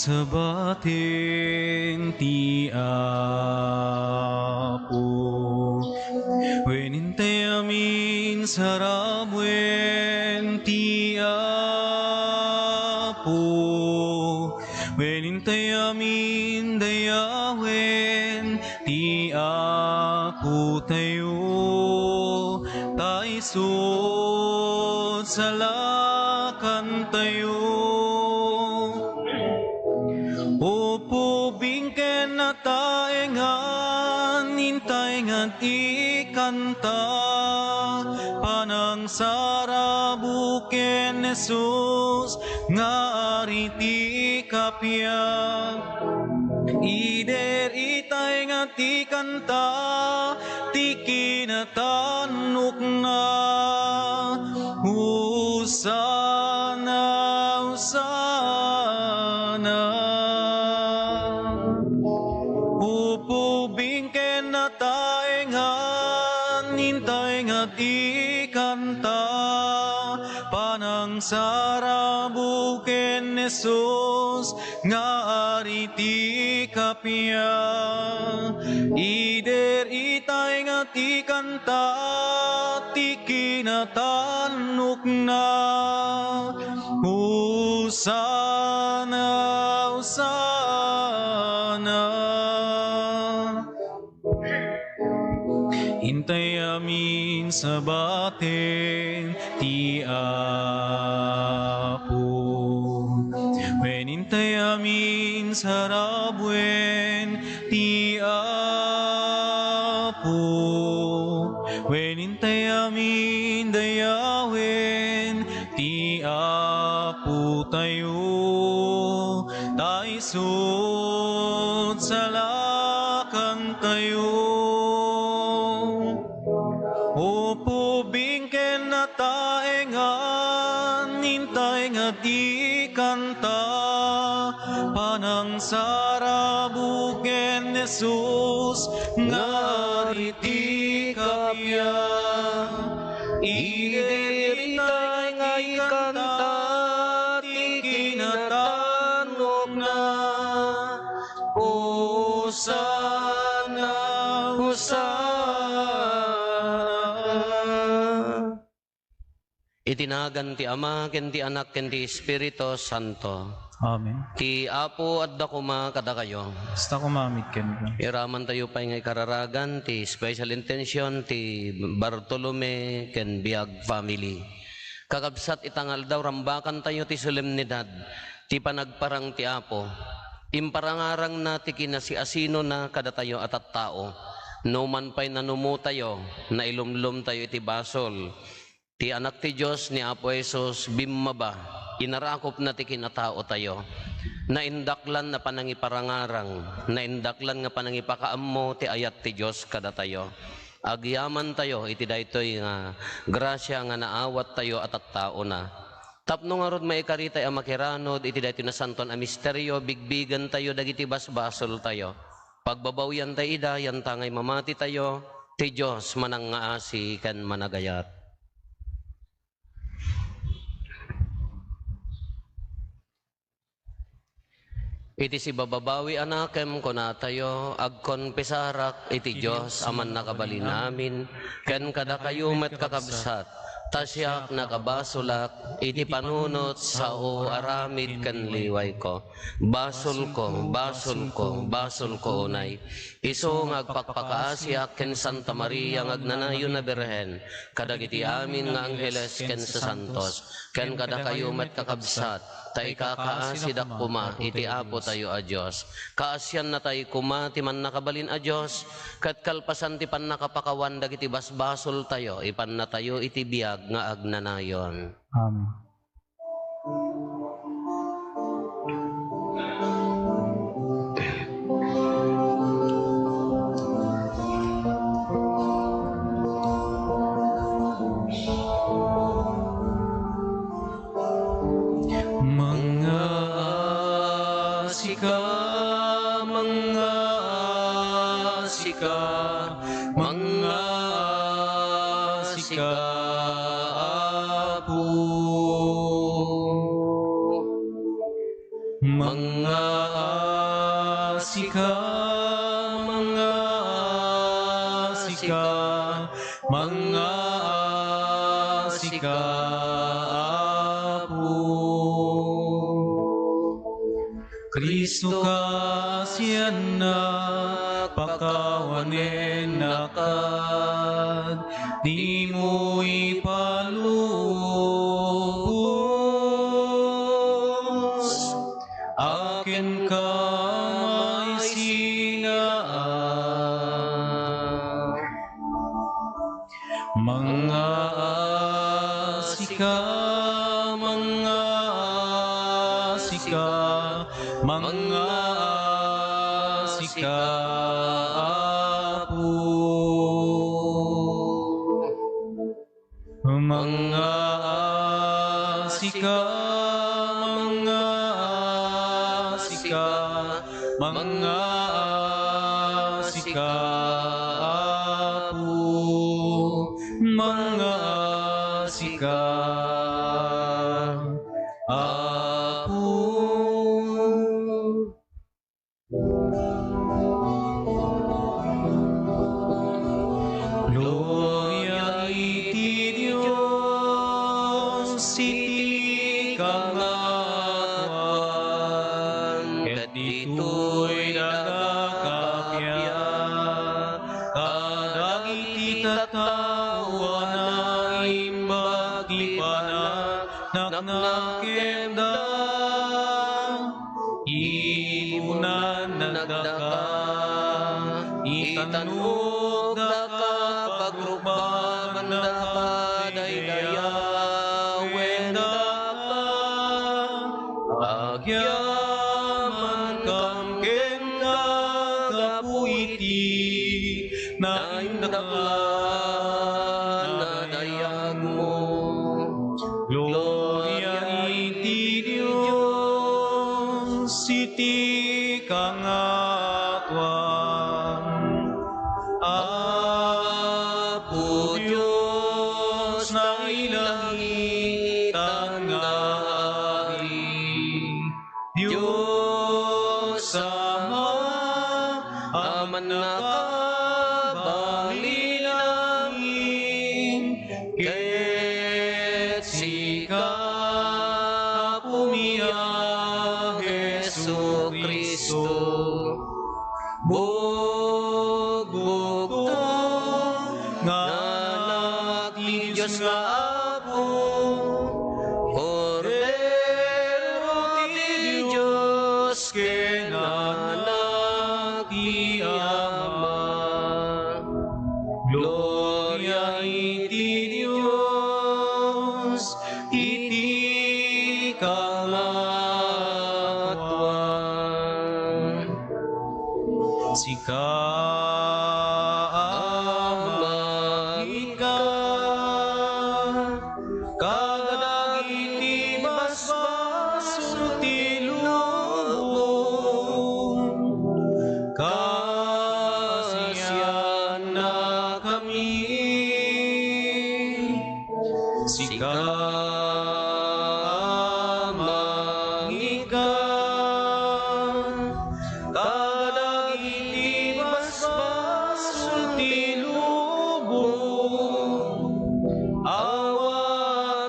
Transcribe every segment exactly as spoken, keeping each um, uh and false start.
Sabaten ti Apo, wen intay amin sarabuen ti Apo, wen intay amin dayawen ti Apo tayo, ta isut' salakantayo. Upubing ken nataengan, intay nga di kanta, panangsarabo ken Jesus nga ari ti kappia. Ider itay nga ti kanta, ti kinatannokna. Hosanna, Hosanna. Upubing ken nataengan, intay nga ti kanta, panangsarabo ken Jesus nga ari ti kappia. Ider itay nga ti kanta, ti kinatannokna. Hosanna, Hosanna. Intay amin sabaten ti Apo, wen intay amin sarabuen ti Apo, wen intay amin dayawen ti Apo tayo, ta isut' salakantayo. Upubing ken nataengan, intay nga di kanta, panangsarabo ken Jesus nga ari ti kappia. Ider itay nga ikanta ti kinatannokna. Hosanna, Hosanna. Iti nagan ti Ama, ken ti Anak, ken ti Espiritu Santo. Amen. Ti Apo adda koma kadakayo. Kasta koma met kenka. Iramantayo pay nga ikararagan ti special intention ti Bartolome ken Biag family. Kakabsat, ita nga aldaw, rambakantayo ti solemnidad ti panagparang ti Apo. Imparangarangna ti kinasiasinona kadatayo a tattao. Numan pay nanumotayo, nailumlomtayo iti basol ti Anak ti Dios, ni Apo Jesus, bimmaba, inarakopna ti kinataotayo. Naindaklan a panangiparangarang, naindaklan nga panangipakaammo ti ayat ti Dios kadatayo. Agyamantayo iti daytoy nga grasia nga naawattayo a tattaona. Tapno ngarud maikaritayo a makiranod iti daytoy nasantoan a misterio, bigbigentayo dagiti basbasoltayo. Pagbabawiantayo ida, yantangay mamatitayo, ti Dios manangngaasi ken managayat. Iti sibababawi a nakem, kunatayo, agkonfesarak iti Dios a Mannakabalin Amin, ken kadakayo met, kakabsat, ta siak nakabasolak iti panunot, sao, aramid, ken liwayko. Basolko, basolko, basolko unay. Isu nga agpakpakaasiak ken Santa Maria nga agnanayon a Birhen, kadagiti amin nga angheles ken sasantos, ken kadakayo met, kakabsat, ta ikakaasidak koma iti Apotayo a Dios. Kaasiannatay koma ti Mannakabalin a Dios, ket kalpasan ti pannakapakawan dagiti basbasoltayo, ipannatayo iti biag nga agnanayon. Amen. Mangngaasika, mangngaasika, mangngaasika, Apo. Mang- Mangngaasika, mangngaasika, mangngaasika, Apo. Cristo, kaasiannak, pakawanenak, dimo ipalubos. Akin ka maisina. Mangngaasika, mangngaasika, mangngaasika, Apo. Mangngaasika, mangngaasika, mangngaasika, Apo, mangngaasika, Apo. Gloria iti Dios iti kangatoan, ket ditoy daga kappia kadagiti tattao a naimbag ti panag- naknakemda. Ibunan nagdaka, itannukdaka, pagrukbaandaka, daydayawendaka. Agyamankam kenka gapu iti naindaklan a dayagmo. Gloria iti Dios iti kangatoan. Apo Dios, nailangitan nga Ari, Dios Ama a mannakabalin langit, ket sika, Apomi a Jesu-Cristo, bugbugto nga Anak ti Dios nga Apo, Kordero ti Dios ken Anak ti Ama. Gloria iti Dios iti kangatoan. Sika, Ama, ika kadagiti basbasol ti lubong, kaasiannakami. Sika, Ama, ika kadagiti basbasol ti lubong,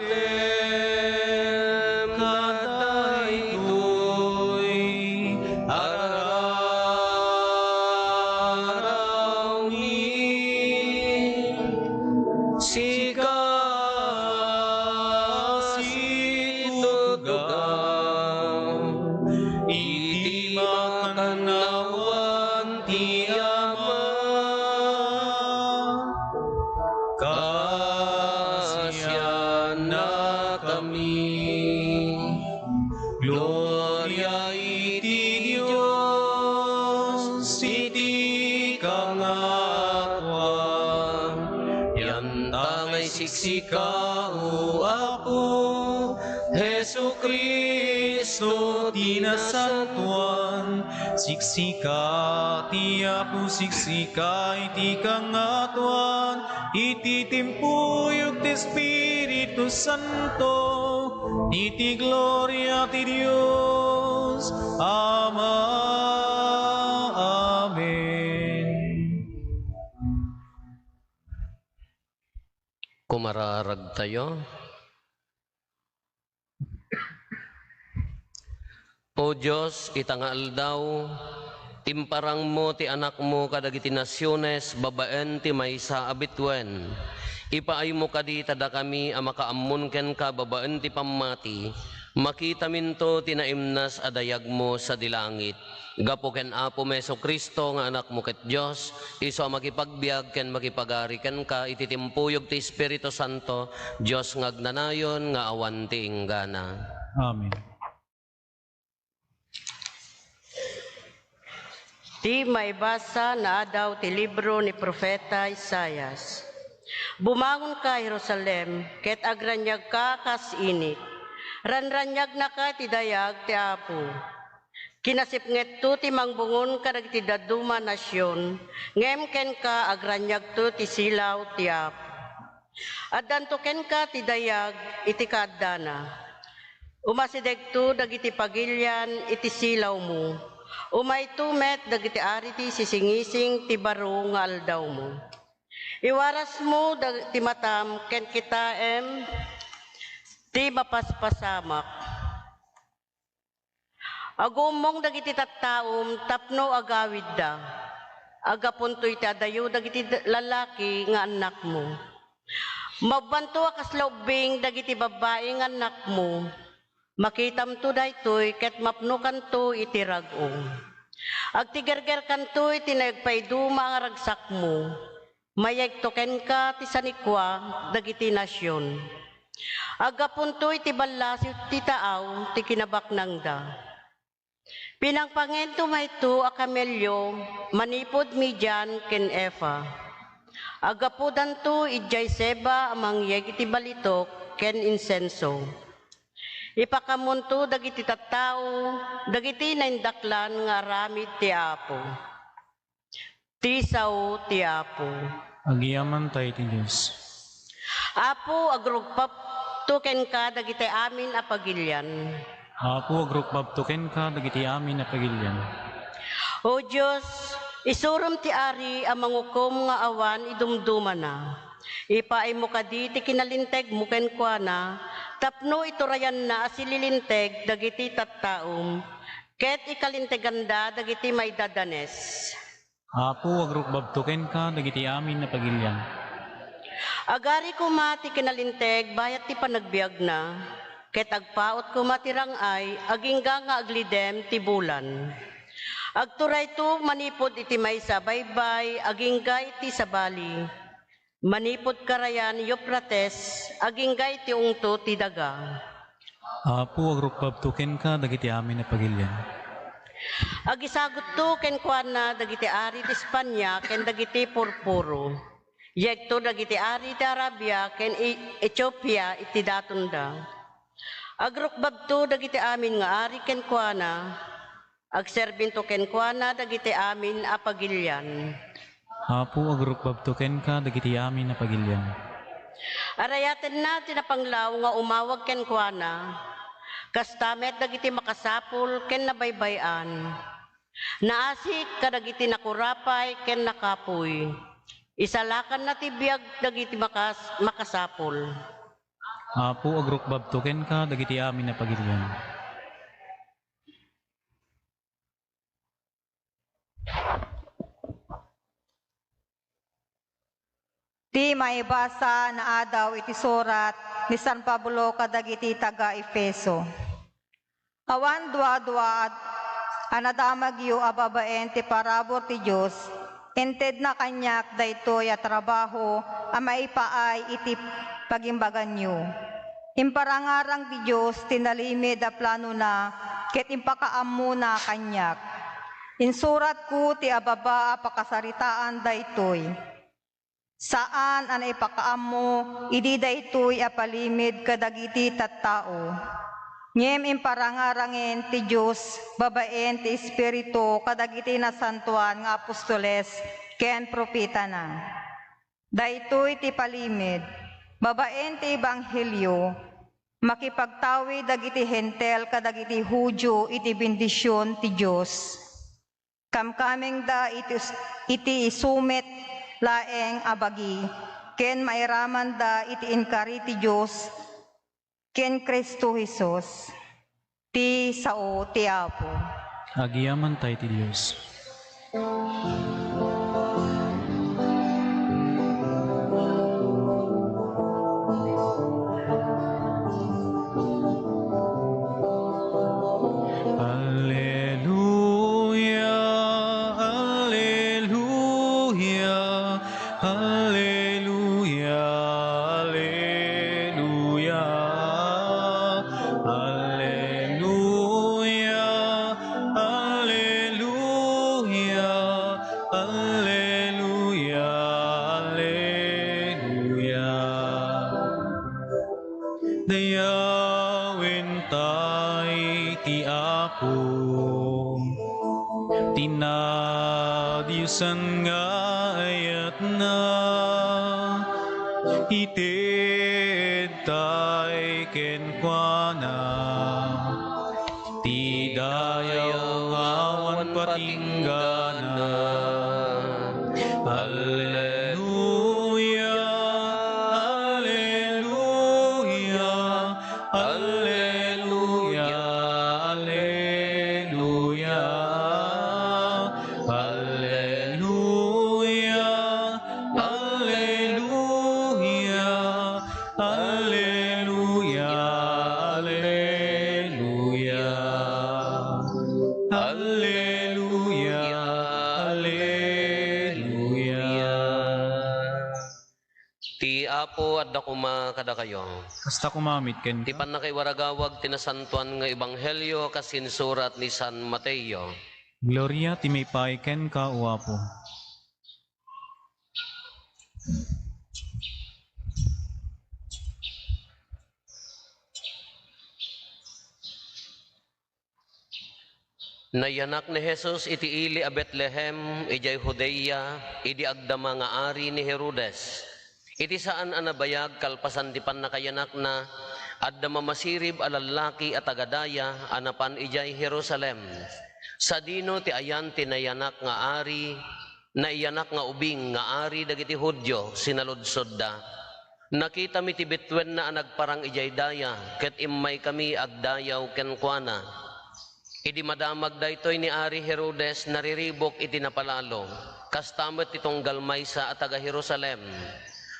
awatem kadaytoy a rararawmi. Sika a situtgam iti makannawan ti Ama, kaasiannakami. Gloria iti Dios iti kangatoan. Yanta nga isiksika, O Apo, Jesu-Cristo ti nasantoan. Siksika ti Apo, siksika iti kangatoan, iti timpuyog ti Espiritu Santo, iti gloria ti Dios. Ama. Amen. Kumararagtayo. O Dios, ita nga aldaw, imparangmo ti Anakmo kadagiti nasiones babaen ti maysa a bituen. Ipaaymo kadi ta dakami a makaammon kenka babaen ti pammati, makitaminto ti naimnas a dayagmo sadi langit. Gapu ken Apomi Jesu-Cristo nga Anakmo ket Dios, isu a makipagbiag ken makipagari kenka iti timpuyog ti Espiritu Santo, Dios nga agnanayon nga awan ti inggana. Amen. Ti maibasa nga adaw ti libro ni Profeta Isaias. Bumangonka, Jerusalem, ket agraniagka kas init. Ranraniagnaka ti dayag ti Apo. Kinasipngetto ti mangbungon kadagiti dadduma a nasion, ngem kenka agraniagto ti silaw ti Apo. Addanto kenka ti dayag iti kaaddana. Umasidegto dagiti pagilian iti silawmo. Umayto met dagiti ari ti sisingising ti baro nga aldawmo. Iwarasmo dag-, ti matam ken kitaem ti mapaspasamak. Aguummong dagiti tattaom tapno agawidda. Aggapunto iti adayo dagiti d-, lallaki nga annakmo. Maubbanto a kasla ubbing dagiti babbai nga annakmo. Makitamto daytoy ket mapnokanto iti rag-o. Agtigergerkanto iti nagpaiduma nga ragsakmo. Mayegto kenka ti sanikua dagiti nasion. Aggapunto iti ballasiw ti taaw ti kinabaknangda. Pinangpangento mayto a kamelio manipud Midian ken Efa. Aggapudanto idiay Seba a mangyeg iti balitok ken insenso. Ipakammonto dagiti tattao dagiti naindaklan nga aramid ti Apo. Ti sao ti Apo. Agyamankay ti Dios. Apo, agrukbabto kenka dagiti amin a pagilian. Apo, agrukbabto kenka dagiti amin a pagilian. O Dios, isurom ti ari a mangukom nga awan idumdumana. Ipaaymo kadi ti kinalintegmo kenkuana tapno iturayanna a sililinteg dagiti tattaom ket ikalinteganda dagiti maidadanes. Apo, agrukbabto kenka dagiti amin a pagilian. Agari koma ti kinalinteg bayat ti panagbiagna, ket agpaut koma ti rang-ay agingga nga aglidem ti bulan. Agturayto manipud iti maysa a baybay agingga iti sabali. Manipud karayan Eufrates, agingga iti ungto ti daga. Apo, agrukbabto kenka dagiti amin a pagilian. Agisagutto kenkuana dagiti ari ti Espania ken dagiti purpuro. Yegto dagiti ari ti Arabia ken I-, Etiopia iti datonda. Agrukbabto dagiti amin nga ari kenkuana. Agserbinto kenkuana dagiti amin a pagilian. Apo, agrukbabto kenka dagiti amin a pagilian. Arayatenna ti napanglaw nga umawag kenkuana. Kasta met dagiti makasapul ken nabaybay-an. Naasik kadagiti nakurapay ken nakapuy. Isalakanna ti biag dagiti makas-, makasapul. Apo, agrukbabto kenka dagiti amin a pagilian. Ti maibasa nga adaw iti surat ni San Pablo kadagiti taga-Efeso. Awan duadua a nadamagyo a babaen ti parabur ti Dios, intedna kaniak daytoy a trabaho a maipaay iti pagimbaganyo. Imparangarang ti Dios ti nalimed a planona ket impakaammona kaniak. Insuratko ti ababa a pakasaritaan daytoy. Saan a naipakaammo idi daytoy a palimed kadagiti tattao. Ngem imparangarangen ti Dios babaen ti Espiritu kadagiti nasantoan nga apostoles ken propetana. Daytoy ti palimed babaen ti ebanghelio Makipagtawid dagiti Hentil kadagiti Judio iti bendision ti Dios. Kamkamengda iti, iti isu met laeng a bagi, ken mairamanda iti inkari ti Dios ken Cristo Jesus, ti sao ti Apo. Agyamanta iti Dios. Alleluia, alleluia, alleluia, alleluia, alleluia, alleluia, alleluia, alleluia. Dayawenta ti Apo, ti nadiosan nga ayatna, itedtay kenkuana ti dayaw nga awan patinggana. Alleluia, alleluia, alleluia, alleluia, alleluia, alleluia, alleluia, alleluia, alleluia, alleluia. Ti Apo adda koma kadakayo. Kasta koma met kenka. Ti pannakaiwaragawag ti nasantoan nga ebanghelio kas insurat ni San Mateo. Gloria ti maipaay kenka, O Apo. Nayanak ni Jesus iti ili a Betlehem, idiay Judea, idi agdama nga ari ni Herodes. Iti saan a nabayag, kalpasan ti pannakayanakna, adda mamasirib a lallaki a taga-daya a napan idiay Jerusalem. Sadino ti ayan ti nayanak nga ari, naiyanak nga ubing nga ari dagiti Judio, sinaludsodda. Nakitami ti bituenna a nagparang idiay daya, ket immaykami agdayaw kenkuana. Idi madamag daytoy ni Ari Herodes, nariribuk iti napalalo. Kasta met ti tunggal maysa a taga-Jerusalem.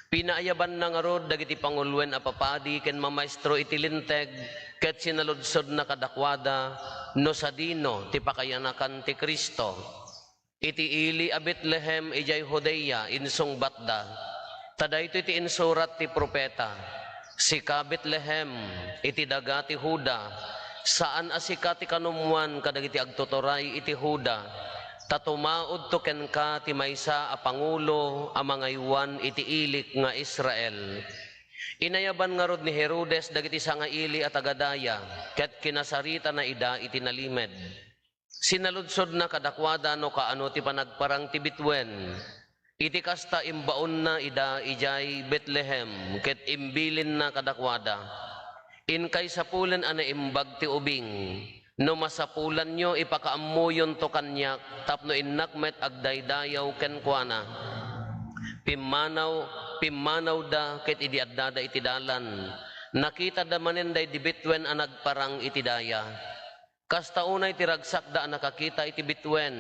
Pinaayabanna ngarud dagiti panguloen a papadi ken mamaestro iti Linteg, ket sinaludsodna kadakuada no sadino ti pakayanakan ti Cristo. Iti ili a Betlehem idiay Judea, insungbatda, ta daytoy ti insurat ti profeta, "Sika, Betlehem, iti daga ti Juda, saan a sika ti kanummuan kadagiti agtuturay iti Juda, ta tumaudto kenka ti maysa a pangulo a mangaywan iti ilik nga Israel." Inayaban ngarud ni Herodes dagiti sangaili a taga-daya, ket kinasaritana ida iti nalimed. Sinaludsodna kadakuada no kaano ti panagparang ti bituen. Iti kasta, imbaonna ida idiay Betlehem ket imbilinna kadakuada, "Inkay sapulen a naimbag ti ubing. No masapulanyo, ipakaammoyonto kaniak tapno innak met agdaydayaw kenkuana." Pimmanaw, pimmanawda ket idi addada iti dalan, nakitada manen daydi bituen a nagparang iti daya. Kasta unay ti ragsakda a nakakita iti bituen.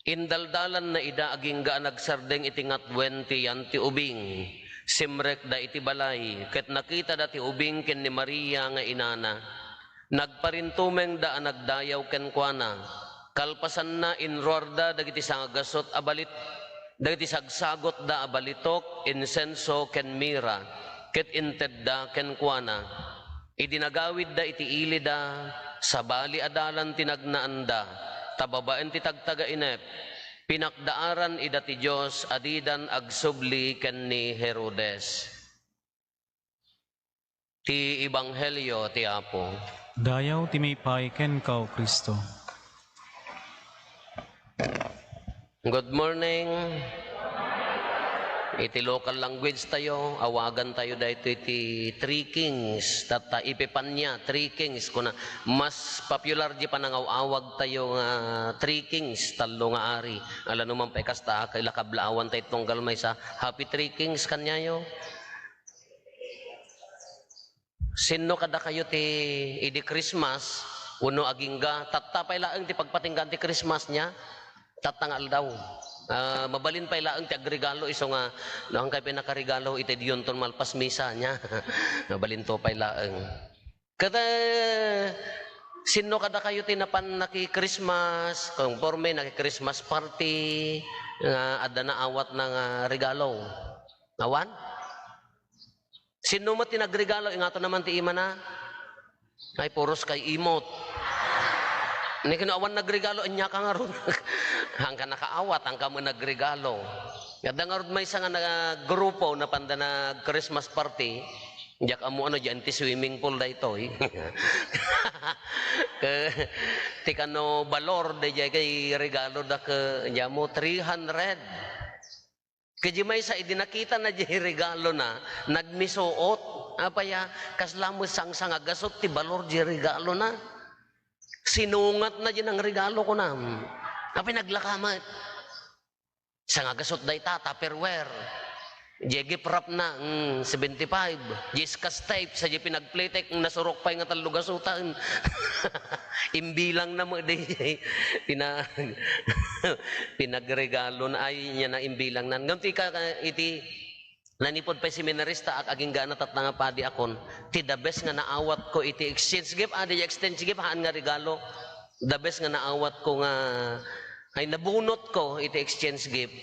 Indaldalanna ida agingga a nagsardeng iti ngatuen ti yan ti ubing. Simrekda iti balay, ket nakitada ti ubing ken ni Maria nga inana. Nagparintumengda a nagdayaw kenkuana. Kalpasanna, inruarda dagiti sangagasut a balit-, dagiti sagsagutda a balitok, insenso, ken mira, ket intedda kenkuana. Idi nagawidda iti ilida, sabali a dalan ti nagnaanda, ta babaen ti tagtagainep, pinakdaaran ida ti Dios a didan agsubli ken ni Herodes. Ti Ebanghelio ti Apo. Dayaw ti maipaay kenka, O Cristo. Good morning. Iti local language tayo, awagan tayo daytoy ti Three Kings. Tatta, Epifania, Three Kings, kuna, mas popular di panangaw-awag tayo nga Three Kings, tallo nga ari. Ala no man pay kasta, kay lakablaawan tayo tunggal maysa. Happy Three Kings kaniayo. Sinno kadakayo ti idi Christmas, wenno agingga, tatta pay laeng ti pagpatinggaan ti Christmas nia, tatta nga aldaw. Ah, mabalin pay laeng ti agregalo isu nga, no, hankay pay nakaregalo iti diyonton malpas misa nia. Mabalinto pay laeng. Ket, eh, sinno kadakayo ti napan naki-Christmas, konforme naki-Christmas party, nga adda naawatna nga regalo? Awan? Sinno met ti nagregalo? Ingato naman ti imana? Ay, puros kay imot. Ni kano awan nagregalo, ania ka ngarud? Haanka nakaawat, haanka met nagregalo. Adda ngarud maysa nga na-, grupo, napanda nag-Christmas party. Diak ammo ano, diyan ti swimming pool daytoy. Ti kano balor, daydiay kay regalo da ke, diyan mo, three hundred. Ket di maysa, idi nakitana di regalona, nagmisuot. Apay a, kasla met sangsangagasut ti balor di regalona. Sinungatna di nangregalo, kuna. Apay naglaka met. Sangagasut dayta, Tupperware. Di gift wrap na, mm, seventy-five. Di scotch tape, sa di pinagplitek, mm, nasurok pay nga tallo gasutan. Imbilangna met di, pina-, pinagregalona, ay, nia na imbilangna. Ngem ti ka-, iti nanipud pay seminarista ak, agingga na tatta nga padi akon, ti the best nga naawatko iti exchange gift, ah, di exchange gift, haan nga regalo. The best nga naawatko nga, ay, nabunotko iti exchange gift.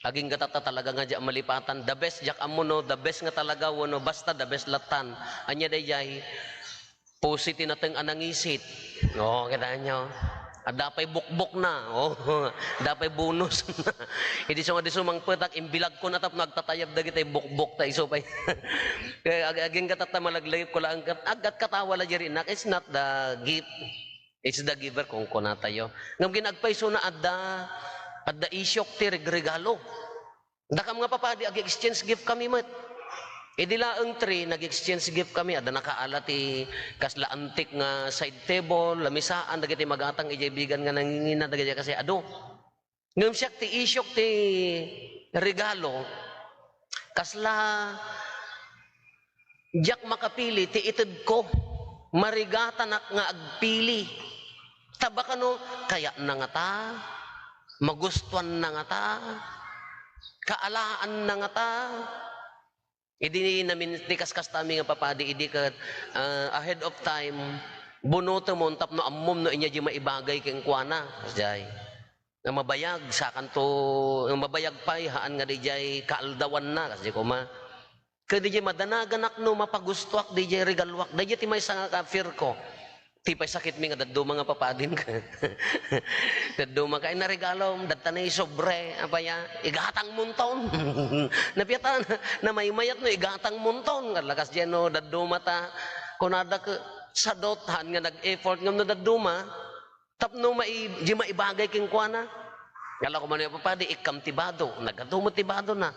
Agingga tatta talaga nga diak malipatan. The best, diak ammo no the best nga talaga wenno basta the best lattan. Ania daydiay? Pusi ti nateng a nangisit. Oo, kitaenyo. Adda pay bukbokna. Oo, adda pay bonusna. Idi isu nga di sumangpetak, imbilagkon a tapno agtatayab dagiti bukbokta isu pay. Kaya ag-, agingga tatta malaglagipko laeng ket ag-, agkatawa la di rinak. It's not the gift. It's the giver, kunkunatayo. Ngem ket agpaysona, adda, adda isyok ti regregalo. Dakam nga papadi, ag-exchange gift kami met. Idi laeng three, nag-exchange gift kami. Adda nakaala ti kasla antik nga side table, lamisaan, dagiti magatang idiay bigan nga nangingina, dagiti kasi adu. Ngem siak ti isyok ti regalo, kasla diak makapili ti itedko. Marigatanak nga agpili. Ta baka no, kayatna ngata, magustuanna ngata, kaalaanna ngata. Idi namin-, ti kaskastami nga papadi, idi ket, ah, ahead of time, bunotemon tapno ammom no ania di maibagay kenkuana. Kasdiay. Nga mabayag, sakanto, nga mabayag pay, haan nga diay kaaldawanna, kasdi koma. Ket diay madanaganak no mapagustoak diay regaluak, diay ti maysa nga ka-fear ko. Ti pay sakitmi nga dadduma nga papadin. Dadduma ka, "Ay, naregalom, dadta ni sobre, apay a, igatangmonton." Napiatan, namaymayat no igatangmonton. Kalakas diay no dadduma ta, kunada ke, sadot, haan nga nag-effort ngem no dadduma, tapno mai-, di maibagay kenkuana. Kala ko man, "Ay, papadi, ikkam ti bado." Nagadu met ti badona.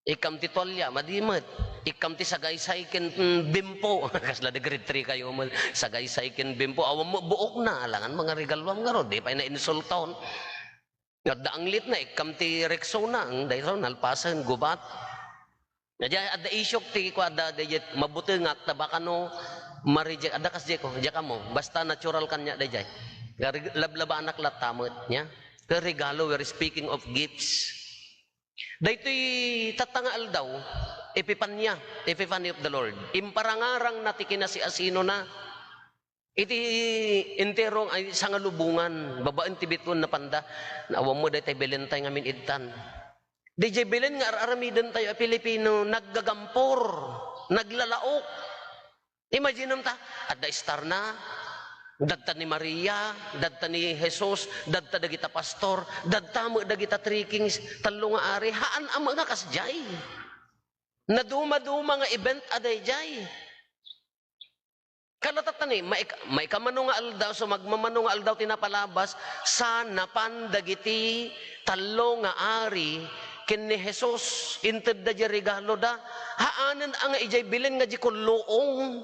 Ikkam ti tualia, madi met. Ikkam ti sagaysay ken, mm, bimpo. Kasla di grade three kayo met. Sagaysay ken bimpo. Awan mo buokna. Alangan mga regaluam ngarud. Di pay nainsulton. Adda anglitna. Ikkam ti Rexona. Ang dayto, nalpasen, gubat. Adda, adda isyok ti ko, adda, adda, mabuti nga, ta baka no, ma-reject. Adda kas di ko, diak ammo. Basta natural kaniak, daydiay. Gari-, lablabanak latta met, nia? Kaya regalo, we're speaking of gifts. Daytoy tatta nga aldaw, Epipania, Epiphany of the Lord. Imparangarangna ti kinasiasinona. Iti entero nga sangalubongan, babaen ti bituen napanda. Awan mo daytay Belentay nga min-idtan. Diay Belen nga ar-aramidentayo a Pilipino, naggagampor, naglalaok. Imaginem ta, adda istarna, dadta ni Maria, dadta ni Jesus, dadta dagita pastor, dadta met dagita Three Kings, tallo nga ari, haan a nga kasdiay. Naduma-duma nga event a daydiay. Kalatatani, maik-, maikamano nga aldaw, so magmamano nga aldaw ti napalabas, sa napan dagiti tallo nga ari ken ni Jesus, intedda diay regaloda. Haanen a nga idiay Belen nga diay kulluong.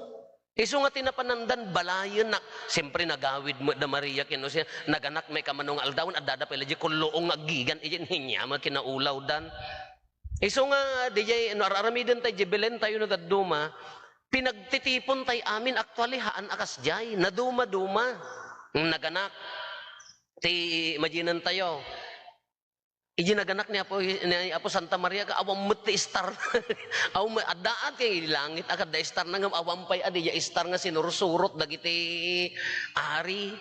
Isu nga ti napanandan, balayen nak. Siyempre, nagawid met da Maria ken Jose, naganak met kamano nga aldawen, addada pay la diay kulluong nga aggigan, idiay ninya met kinaulawdan. Isu nga, diay, no, ar-aramiden tayo, diay Belen tayo no dadduma, pinagtitipon tayo amin, actually, haan a kasdiay, naduma-duma. Naganak, ti, imaginen tayo, Idi naganak ni Apo, ni Apo Santa Maria, ka awan met ti star. Awan met, addaat kay langit a kadda star na ngem awan pay a diay star nga sinursurot dagiti ari.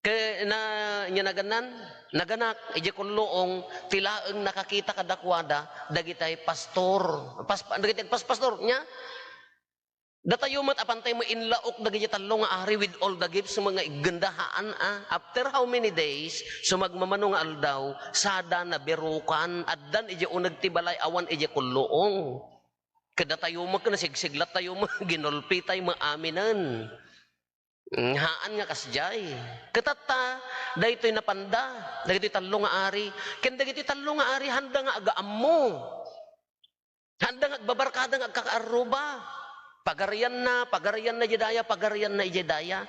Ket na, nia nagannan, naganak, idiay kulluong, ti laeng nakakita kadakuada, dagiti pastor. Pas-, dagiti paspastor, nia? Datayo met, apan tayo mainlaok dagiti tallo nga ari with all the gifts nga iggenda, haan a. After how many days, sumagmamano nga aldaw, sada nabirukan, addan idiay uneg ti balay, awan idiay kulluong. Ket datayo met, nasigsiglat tayo met, ginulpi tayo met aminen. Mm, haan nga kasdiay. Ket tatta, daytoy napanda, dagitoy tallo nga ari. Ken dagitoy tallo nga ari, handa nga agaammo. Handa nga agbabarkada nga agkakaarruba. Pagarianna, pagarianna idiay daya, pagarianna idiay daya.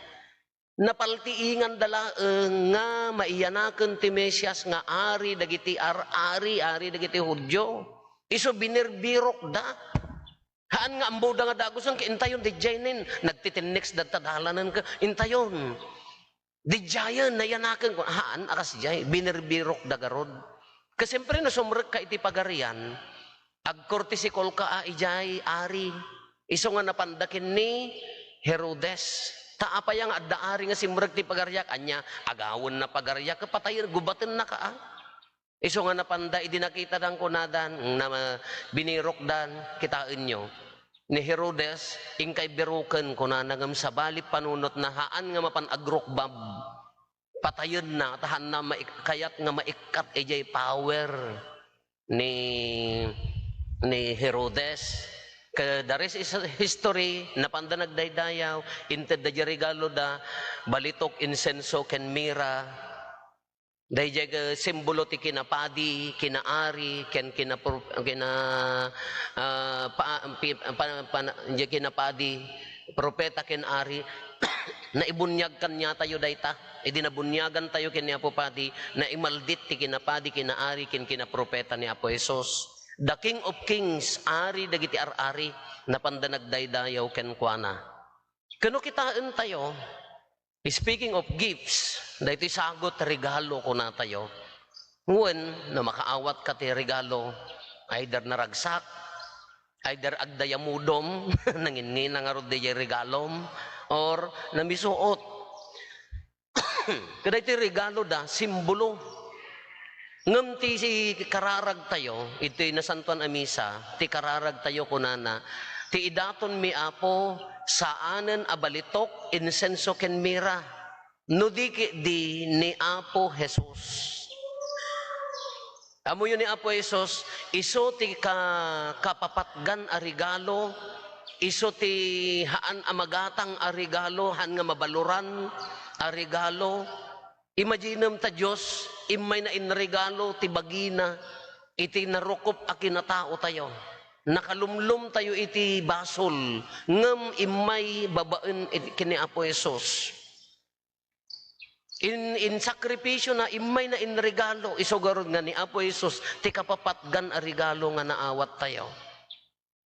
Napaltiinganda laeng nga maiyanaken ti Mesias nga ari dagiti ar-ari, ari dagiti Judio. Isu binirbirokda. Haan nga ammoda nga dagusen ket intayon, didiay nen, nagtitinneksda ta dalanen ket intayon. Didiayen, nayanaken, kun-, haan a kasdiay, binirbirokda garud. Ket siempre, no sumrekka iti pagarian, agkortesikolka a idiay ari, isu nga napanda ken ni Herodes. Ta apay a nga adda ari nga simrek ti pagariak, ania, agawenna pagariak, ket patayen, gubatennaka a. Isu nga napanda, idi nakitadan, kunadan, na, binirokdan, kitaenyo. Ni Herodes, inkay biroken, kunana, ngem sabali panunotna, haan nga mapan agrukbab. Patayenna, ta haanna maik-, kayat nga maikkat idiay power ni, ni Herodes. Ket the rest is history, napanda nagdaydayaw, intedda diay regaloda, balitok, insenso, ken mira. Daydiay ket simbolo ti kinapadi, kinaari, ken kinapro-, kina-, ah, pa-, pi-, pa-, pa-, diay kinapadi, propeta ken ari. Naibuniag kaniatayo dayta. Idi nabuniagantayo ken ni Apo Padi, naimaldit ti kinapadi, kinaari, ken kinapropeta ni Apo Jesus. The King of Kings, Ari dagiti ar-ari, napanda nagdaydayaw kenkuana. Ken no kitaentayo, speaking of gifts, daytoy sagut, regalo, kunatayo. Wen, no makaawatka ti regalo, either naragsak, either agdayamudom, nanginnina ngarud diay regalom, or namisuot. Kadaytoy regaloda, simbolo. Ngem ti kararagtayo, iti Nasantoan a Misa, ti kararagtayo kunana, ti idatonmi, Apo, saanen a balitok, insenso, ken mira, no di ketdi ni Apo Jesus. Ammoyo ni Apo Jesus, isu ti ka-, kapapatgan a regalo, isu ti haan a magatang a regalo, haan nga mabaloran a regalo. Imaginem ta Dios, immayna inregalo ti bagina iti narukop a kinataotayo. Nakalumlomtayo iti basol, ngem immay babaen iti, ken ni Apo Jesus. In, in sakrifisio na, immay na in regalo, isu garud nga ni Apo Jesus ti kapapatgan a regalo nga naawat tayo.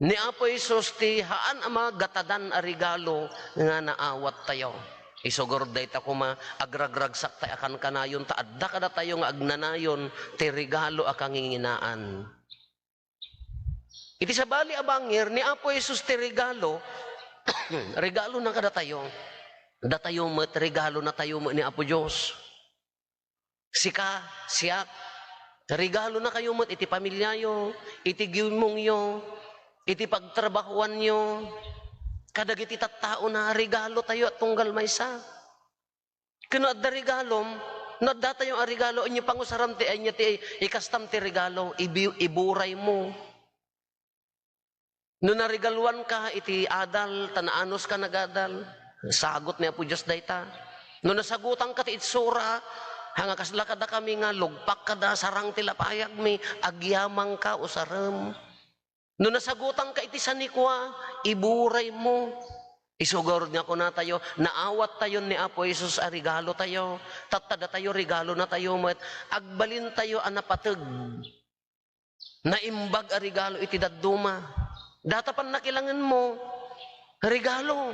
Ni Apo Jesus ti haan a magatadan a regalo nga naawat tayo. Isu garud dayta koma, agragragsak tayo a kankanayon, ta adda kadatayo nga agnanayon ti regalo a kanginginaan. Iti sabali a bangir, ni Apo Jesus ti regalo, regalona kadatayo. Datayo met, regalonatayo met ni Apo Dios. Sika, siak, regalonakayo met iti pamiliayo, iti gimongyo, iti pagtrabahoanyo, kadagiti tattaona, regalotayo a tunggal maysa. Ken no adda regalom, no addatayo a regalo, inyo pangusaram ti ania ti ikastam ti regalo, ibi-, iburaymo. No naregaluanka iti adal, ta naanuska nagadal, sagut ni Apo Dios dayta. No nasagutanka ti itsura, Haan nga kasla kadakami nga lugpak kada sarang ti lapayagmi, agyamangka, usarem. No nasagutanka iti sanikua, iburaymo. Isu garud nga kunatayo, naawattayon ni Apo Jesus a regalotayo. Tatta datayo, regalonatayo met. Agbalintayo a napateg. Naimbag a regalo iti dadduma. Data pannakilangenmo, regalo.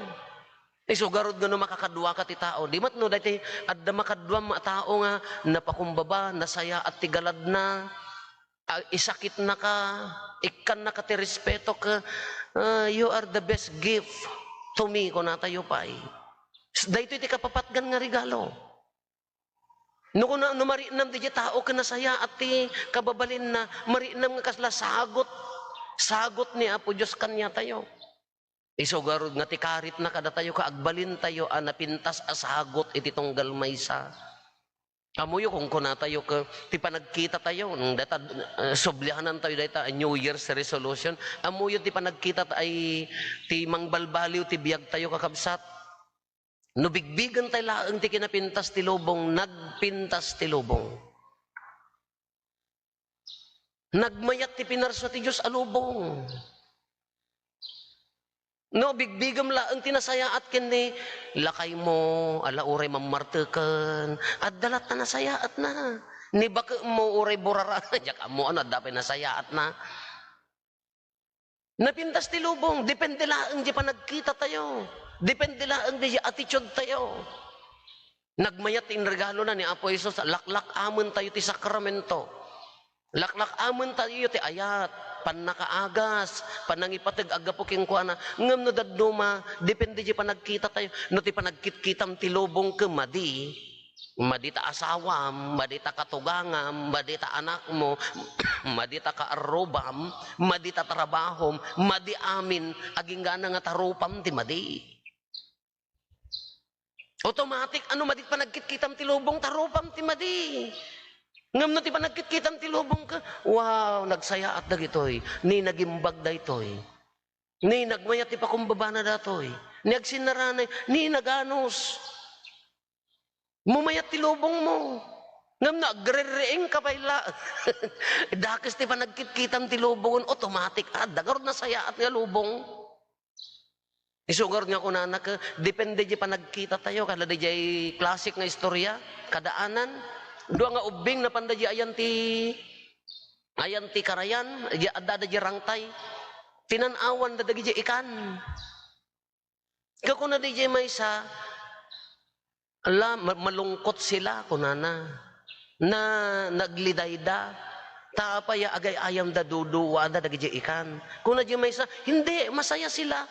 Isu garud nga no makakaduaka ti tao. Di met no daytoy adda makaduam a tao nga napakumbaba, nasayaat ti galadna, a, isakitnaka, ikkannaka ti respeto ket, ah, "You are the best gift to me," kunatayo pay. Daytoy ti kapapatgan nga regalo. No kuna-, no mariknam daydiay tao ken nasayaat ti kababalinna, mariknam nga kasla sagut, sagut ni Apo Dios kaniatayo. Isu garud nga ti karitna kadatayo ket agbalintayo a napintas a sagut iti tunggal maysa. Ammoyo, kunkunatayo ket ti panagkitatayo, dayta, eh, sublianantayo dayta a New Year's resolution. Ammoyo ti panagkita ta-, ay ti mangbalbaliw ti biagtayo, kakabsat. No bigbigentay laeng ti kinapintas ti lubong, nagpintas ti lubong. Nagmayat ti pinarsa ti Dios a lubong. No bigbigem laeng ti nasayaat ken ni lakaymo, ala, uray mammarteken, adda latta nasayaatna. Ni bakemmo, uray burara, diak ammo no adda pay nasayaatna. Napintas ti lubong, depende laeng di panagkitatayo. Depende laeng di attitude tayo. Nagmayat ti inregalona ni Apo Jesus, laklak-amentayo ti sakramento. Laklak-amentayo ti ayat, pannakaagas, panangipateg a gapu kenkuana. Ngem no dadduma, depende di panagkitatayo. No ti panagkitkitam ti lubong ket madi, madi ta asawam, madi ta katugangam, madi ta anakmo, madi ta kaarrubam, madi ta trabahom, madi amin, agingga nga tarupam ti madi. Automatic, ano, madi panagkitkitam ti lubong, tarupam ti madi. Ngem no ti panagkitkitam ti lubong ket, wow, nagsayaat dagitoy, ni nagimbag daytoy. Ni nagmayat ti pakumbabana datoy. Ni agsinnaranay, ni naganus. Mumayat ti lubongmo. Ngem no agrerreeng ka pay la, dakes ti panagkitkitam ti lubongen, automatic, adda garud nasayaat nga lubong. Isu garud nga kunana ket, depende di panagkitatayo, kada diay classic nga istorya, kadaanan, dua nga ubbing napan daydi ayan ti, ayan ti karayan, di adda daydi rangtay, tinan-awan da dagidi ikan. Ket kuna daydi maysa, "Ala, ma-, malungkot sila," kunana. Na, naglidayda. Ta apay a agay-ayam da duduwa da dagiti ikan. Kuna di maysa, "Hindi, masaya sila.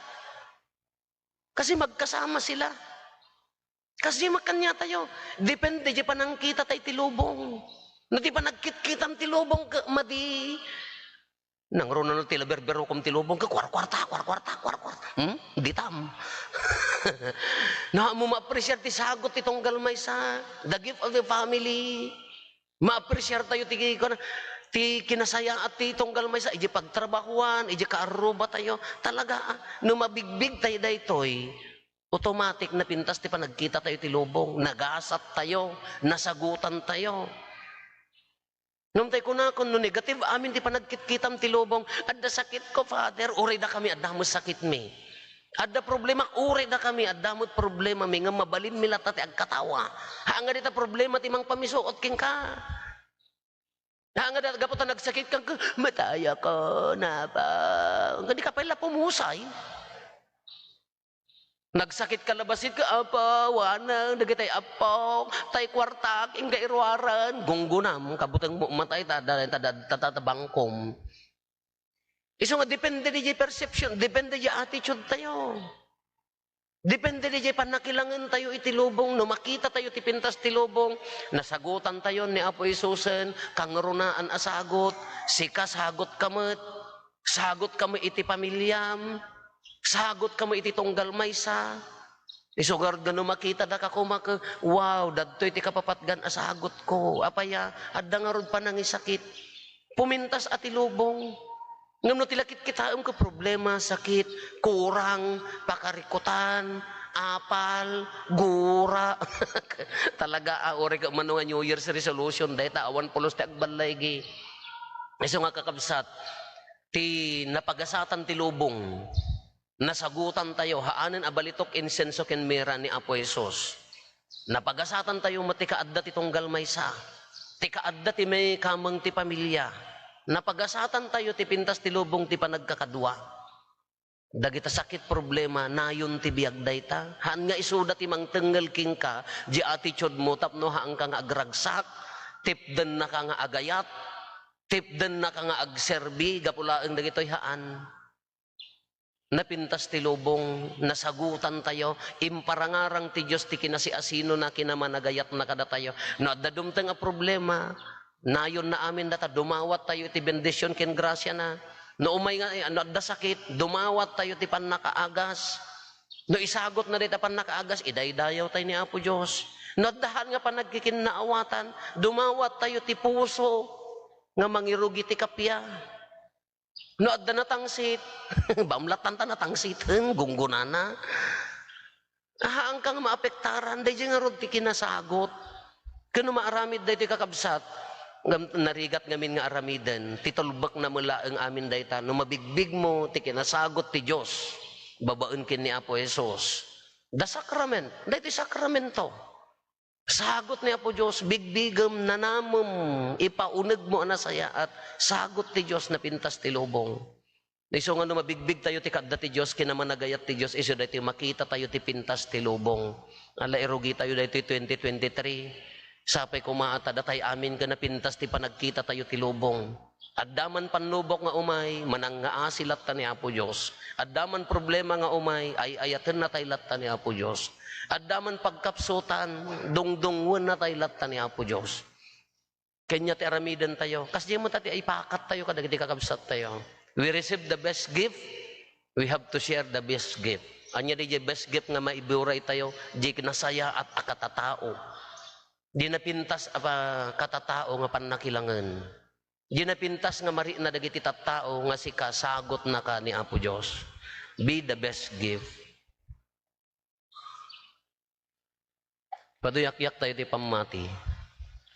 Kasi magkasama sila." Kasi makaniatayo, depende di panangkita tay ti lubong. No ti panagkitkitam ti lubong, ke-, madi. Nangruna no ti laberberokom ti lubong, ke kuarkuarta, kuarkuarta, kuarkuarta. Hmm? Ditam. Na mo ma-appreciate ti sagot ti tunggal maysa, the gift of the family. Ma-appreciate tayo ti, ti kinasayaat ti tunggal maysa, iti pagtrabahuan, iti kaarruba tayo. Talaga, ah, no mabigbig tayo daytoy, automatic na pintas ti panagkita tayo ti lubong, nagasat tayo, nasagutan tayo. Ngem tay kunakon, no negative amin ti panagkitkitam ti lubong, "Adda sakitko, Father, uray dakami, adda met sakitmi. Adda problema, uray dakami, adda met problemami, ngem mabalinmi latta ti agkatawa. Haan nga dita problema ti mangpamisuot kenka. Haan nga dita gapu ta nagsakit ka, matayako, napa." Nga di ka pala pumusay. Nagsakit ka labasit ka, "Apo, waneng dagitay apo, tay kuartak, ingga iruaren." Gunggunam, kabuteng mo matay, ta, ta, ta, ta, ta, ta bangkom. Isu nga, depende di perception, depende di attitude tayo. Depende di pannakilangen tayo iti lubong. No makita tayo ti pintas ti lubong, nasagutan tayo ni Apo Jesusen, kangrunaan a sagot, sika sagot ka met. Sagot kami iti pamiliam, sagot kami iti tunggal maysa. Isu garud nga no makita da ka kumak, "Wow, dadtoy ti kapapatgan a sagot ko." Apay a, adda ngarud panangisakit. Pumintas a ti lubong. Ngem no ti lakitkitaem ko problema, sakit, kurang, pakarikutan, Apal, gura. Talaga, ah, uray ka umano nga New Year's resolution, dayta awan pulos ti agballaigi. Isu nga kakabsat, ti napagasatan ti lubong, nasagutan tayo, haanen a balitok, insenso ken mira ni Apo Jesus. Napagasatan tayo met ti kaadda ti tunggal maysa, ti kaadda ti maikameng ti pamilya. Napagasatan tayo ti pintas ti lubong ti panagkakadua. Dagita sakit, problema, nayon ti biag dayta. Haan nga isuda ti mangtengngel kenka, di attitude mo tapno haanka nga agragsak, tipdennaka nga agayat, tipdennaka nga agserbi, gapu laeng dagitoy haan. Napintas ti lubong, nasagutan tayo, imparangarang ti Dios ti kinasiasinona, kinamanagayatna kadatayo. No adda dumteng a problema, nayonna amin data, dumawat tayo iti bendision ken grasiana. No umay nga, eh, no adda sakit, dumawat tayo ti pannakaagas. No isagotna dayta pannakaagas, idaydayaw tayo ni Apo Dios. No adda haan nga panagkikinnaawatan, dumawat tayo ti puso nga mangirugi ti kappia. No adda natangsit, bamlatan ta natangsit, hmm, gunggonana. Haanka nga maapektaran, daydiay ngarud ti kinasagot. Ken no maaramid daytoy, kakabsat, ngem narigat ngamin nga aramiden, ti tulbekna met laeng amin dayta, no mabigbigmo ti kinasagot ti Dios babaen ken ni Apo Jesus. The sacrament, daytoy sakramento. Sagot ni Apo Dios, bigbigem, nanamem, ipaunegmo a nasayaat, sagot ti Dios, napintas ti lubong. Isu nga no mabigbig tayo ti kaadda ti Dios, kinamanagayat ti Dios, isu daytoy makita tayo ti pintas ti lubong. Ala, irugi tayo daytoy twenty twenty-three. Sapay koma a ta datay amin ken napintas ti panagkita tayo ti lubong. Adda man pannubok nga umay, manangngaasi latta ni Apo Dios. Adda man problema nga umay, ay-ayatenna tay latta ni Apo Dios. Adda man pagkapsutan, dungdungngoenna tay latta ni Apo Dios. Kanya ti aramiden tayo. Kasdiay met ti ipakat tayo kadagiti kakabsat tayo. We receive the best gift, we have to share the best gift. Ania di best gift nga maiburay tayo, di nasayaat a katatao. Di napintas a pa-, katatao nga pannakilangen. Di napintas nga marikna dagiti tattao nga sika, sagotnaka ni Apo Dios. Be the best gift. Paduyakyak tayo ti pammati.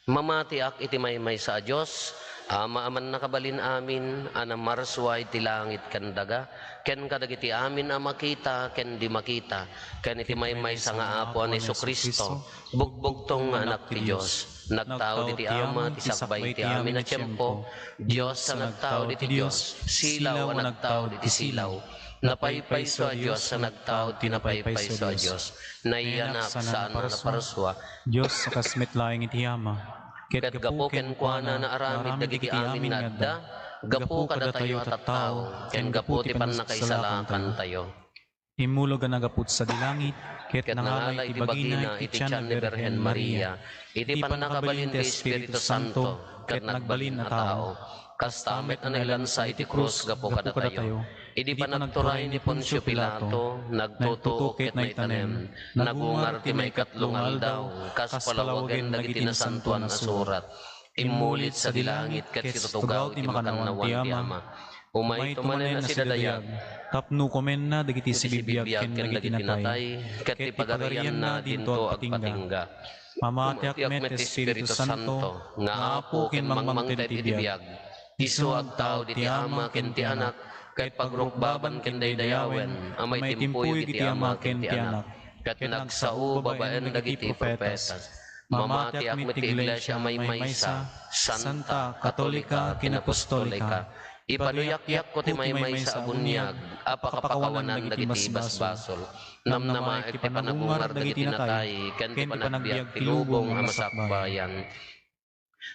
Mamatiak iti maymaysa a Dios, Ama a mannakabalin amin, a namarsua iti langit ken daga, ken kadagiti amin a makita ken di makita, ken iti maymaysa nga Apo a ni Jesu-Cristo, bugbugtong nga Anak ti Dios, nagtaud iti Ama ti sakbay ti amin a tiempo, Dios a nagtaud iti Dios, silaw a nagtaud iti silaw, napaypayso a Dios a nagtaud ti napaypayso a Dios, nayanak, saan a naparsua. Dios a kas met laeng iti Ama, ket gapu kenkuana naaramid dagiti amin nga adda, gapu kadatayo a tattao, ken gapu ti pannakaisalakantayo. Immulog a nagapud sadi langit, ket nangala iti bagina iti tian ni Birhen Maria, iti pannakabalin ti Espiritu Santo, ket nagbalin a tao. Kasta met a nailansa iti krus gapu kadatayo. Idi panagturay ni Poncio Pilato, nagtutuok ket naitanem, nagungar ti maikatlo nga aldaw, kas palawagen dagiti Nasantoan a Surat. Immulit sadi langit ket situtugaw ti makannawan ti Ama. Umayto manen a sidadayag, tapno kumenna dagiti sibibiag ken dagiti natay, ket ti pagarianna dinto agpatingga. Mamatiak met, Espiritu Santo, nga Apo ken mangmangted iti biag. Isu agtaud iti Ama ken ti Anak, ket pagrukbaban ken daydayawen a maitimpuyo iti Ama ken ti Anak, ket nagsao babaen dagiti profeta. Mamatiak met ti Iglesia a maymaysa, santa, katolika, kinapostolika. Ipaduyakyak ti maymaysa a buniag a pakapakawanan dagiti basbasol. Namnamaek ti panagungar dagiti natay ken ti panagbiag ti lubong a masakbayan.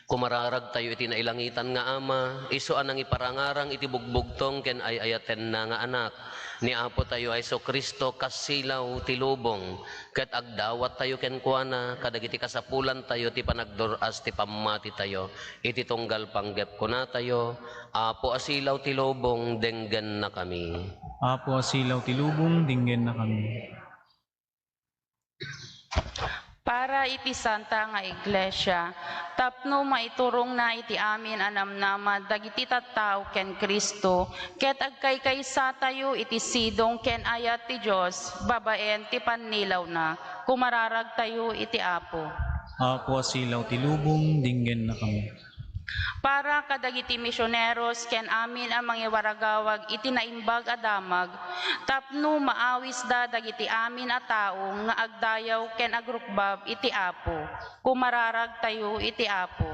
Kumararagtayo iti nailangitan nga Ama, isu a nangiparangarang iti bugbugtong ken ay-ayatenna nga Anak, ni Apotayo a Jesu-Cristo, kas silaw ti lubong, ket agdawattayo kenkuana kadagiti kasapulantayo ti panagdur-as ti pammatitayo iti tunggal panggep. Kunatayo, Apo a silaw ti lubong, denggennakami. Apo a silaw ti lubong, denggennakami. Para iti Santa nga Iglesia, tapno maiturongna iti amin a namnama dagiti tattao ken Cristo, ket agkaykaysa tayo iti sidong ken ayat ti Dios babaen ti pannilawna. Kumararag tayo iti Apo. Apo a silaw ti lubong, dinggenna kami. Para kadagiti misioneros ken amin a mangiwaragawag iti naimbag a damag, tapno maawisda dagiti amin a tao nga agdayaw ken agrukbab iti Apo. Kumararag tayo iti Apo.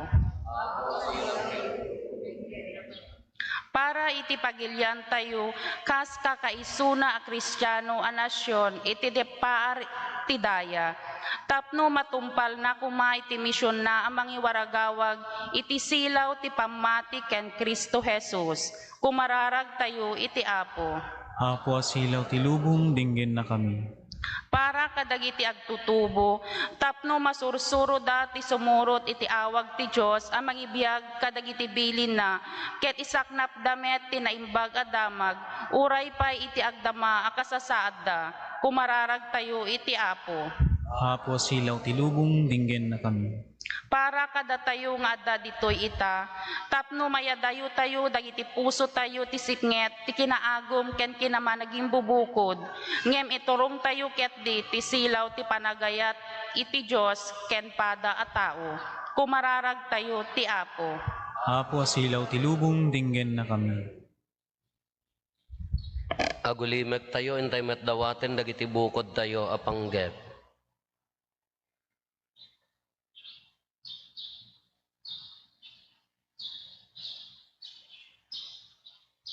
Para iti pagilian tayo, kas kakaisuna a Kristiano a nasion iti deppaar ti daya, tapno matumpalna koma iti misionna a mangiwaragawag iti silaw ti pammati ken Cristo Jesus. Kumararag tayo iti Apo. Apo a silaw ti lubong, dinggenna kami. Para kadagiti agtutubo, tapno masursuroda ti sumurot iti awag ti Dios a mangibiag kadagiti bilinna, ket isaknapda met ti naimbag a damag, uray pay iti agdama a kasasaadda. Kumararag tayo iti Apo. Apo, silaw ti lubong, dinggenna kami. Para kadatayo nga adda ditoy ita, tapno mayadayotayo dagiti pusotayo ti sipnget ti kinaagum ken kinamanagimbubukod, ngem iturongtayo ketdi ti silaw ti panagayat iti Dios ken pada a tao. Kumararagtayo ti Apo. Apo a silaw ti lubong, dinggenna kami. Agulimektayo, intay met dawaten dagiti bukodtayo a panggep.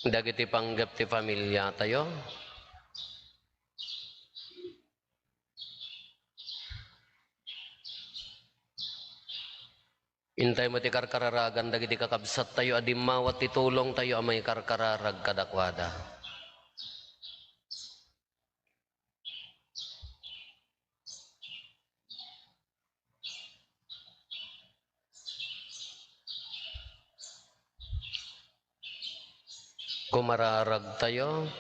Dagiti panggep ti familiatayo. Intay met ti karkararagan dagiti kakabsattayo a dimmawat ti tulongtayo a maikarkararag kadakuada. Kumararagtayo.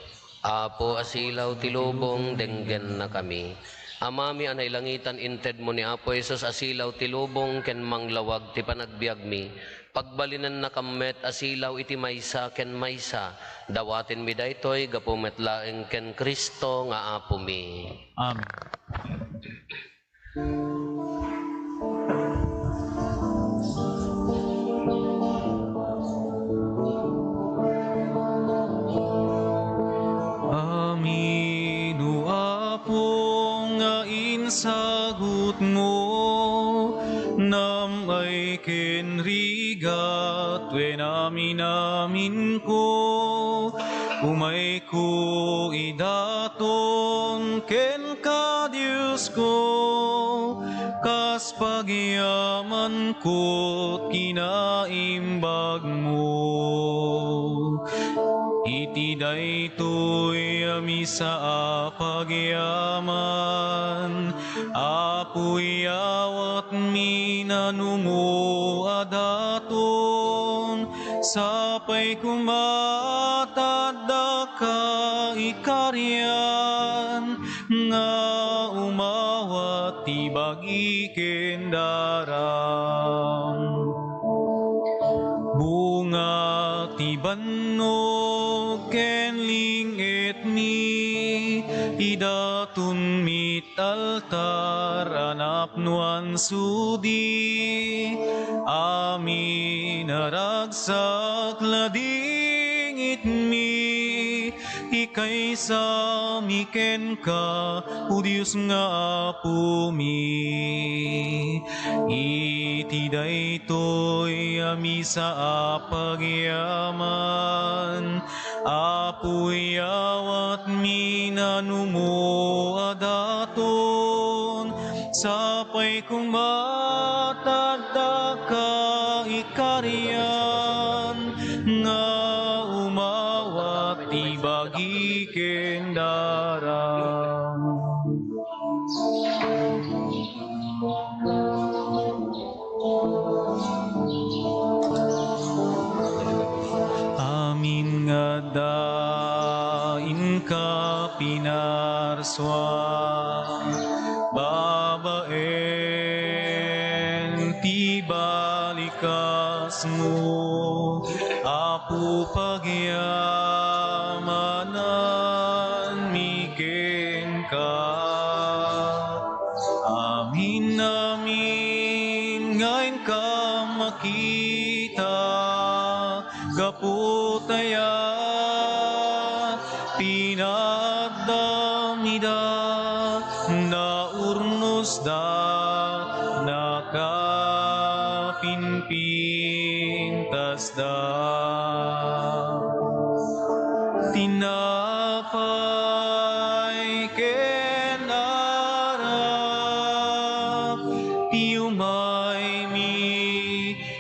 Apo a silaw ti lubong, denggennakami. Amami a nailangitan, intedmo ni Apo Jesus a silaw ti lubong ken manglawag ti panagbiagmi. Pagbalinennakam met a silaw iti maysa ken maysa. Dawatenmi daytoy gapu met laeng ken Cristo nga Apomi. Amen. Amin, O Apo, nga insagutmo, nam-ay ken rigat, wen amin-aminko, umayko idaton kenka, Diosko, kas pagyamanko kinaimbagmo. Iti daytoy a misa a pagyaman, Apo, iyawatmi nanumo a daton, sapay koma ta addaka ikarian, nga umawat ti bagi ken daram. Bunga ti bannog ken ling-etmi, idatonmi altar a napnoan sudi, amin a ragsak ladingitmi, ikaysami kenka, O Dios nga Apomi. Iti daytoy a misa a pagyaman, Apo, iyawatmi nanumo a daton, sapay koma ta addaka ikarian, nga umawat ti bagi ken daram. Amin nga adda inka pinarsua, babaen Asmo, Apo, pagyamananmi kenka. Amin, amin, nga inka makita, gapu ta pinaddamida, naurnosda, nakapimpintasda. Tinapay ken arak, ti umaymi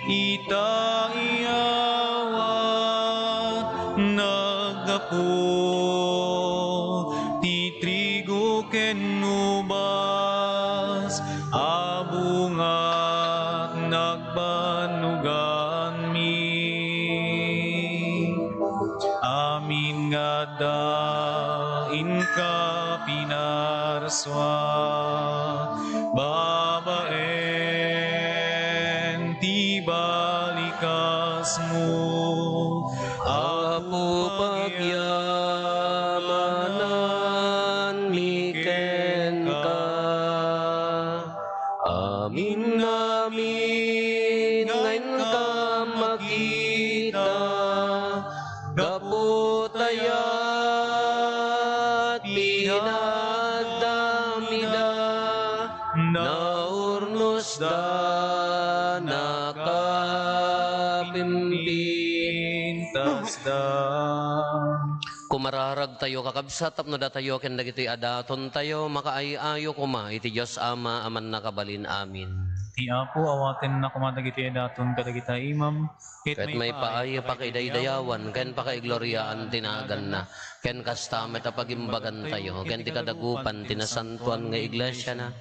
ita iyawat, naggapu ti trigo ken ubas a bunga, nagbannoganmi. Amin nga adda inka pinarsua babaen ti balikasmo. Apo, pagyamananmi kenka. Amin, amin, nga inka makita, gapu ta pinaddamida, naurnosda, nakapimpintasda. Kumararagtayo, kakabsat, tapno datayo ken dagitoy a datontayo makaay-ayo koma iti Dios Ama a Mannakabalin. Amin. Ti Apo awatenna koma dagitoy a daton kadagita imam, ket maipaay a pakaidaydayawan ken pakaigloriaan ti naganna, ken kasta met a pagimbagantayo ken ti kadagupan ti nasantoan nga iglesiana.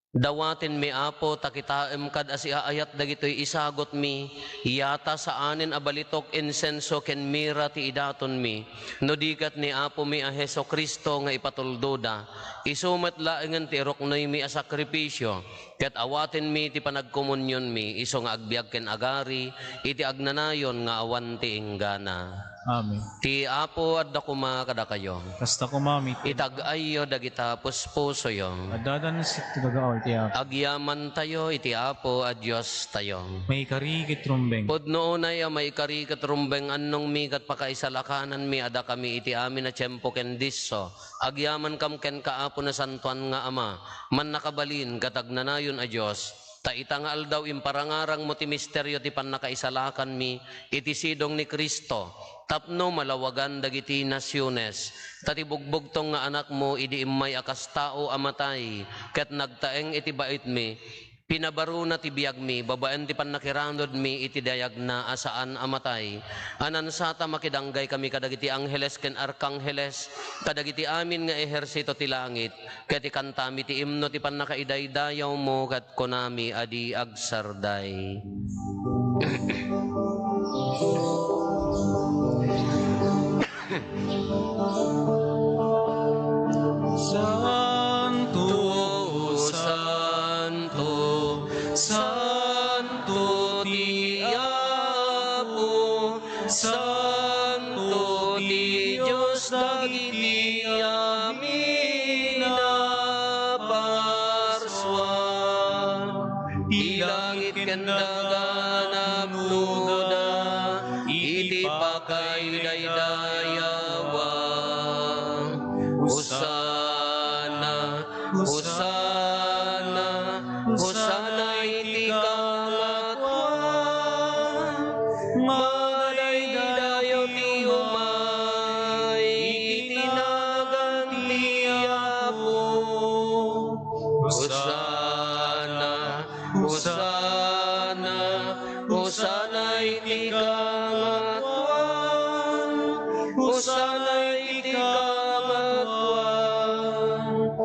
Dawatenmi, Apo, ta kitaem kad a siaayat dagitoy isagutmi, yata saanen a balitok, insenso ken mira ti idatonmi, no di ket ni Apomi a Jesu-Cristo nga ipatuldoda. Isu met laengen ti iruknoymi a sakrifisio, ket awatenmi ti panagkomunionmi isu nga agbiag ken agari iti agnanayon nga awan ti inggana. Amen. Ti Apo adda koma kadakayo. Kasta koma met. Itag-ayyo dagita puspusoyo. Addadan sitto gagaw iti Apo. Agyamantayo iti Apo a Diostayo. Maikari ket rumbeng. Pudno unay a maikari ket rumbeng, annongmi ket pakaisalakananmi a dakami iti amin a tiempo ken disso. Agyamankam kenka, Apo, Nasantoan nga Ama, Mannakabalin ket Agnanayon a Dios. Ta ita nga aldaw imparangarangmo ti misterio ti pannakaisalakanmi iti sidong ni Cristo tapno malawagan dagiti nasiones. Ta ti bugbugtong nga Anakmo idi immay a kas tao a matay ket nagtaeng iti baitmi, pinabaruna ti biagmi babaen ti pannakiranudmi iti dayagna a saan a matay. A nansata makidanggaymi kadagiti angheles ken arkangheles, kadagiti amin nga ehersito ti langit, ket ikantami ti imno ti pannakaidaydayawmo, ket kunami a di agsarday. Santo, santo, santo ti Apo, santo ti Dios dagiti amin a parsua. Ti langit ken daga napnoda iti pakaidaydayawa. Hosanna, Hosanna, Hosanna iti kangatoan. Madaydayaw ti umay iti nagan ti Apo. Hosanna, Hosanna, Hosanna iti kangatoan. Hosanna iti kangatoan.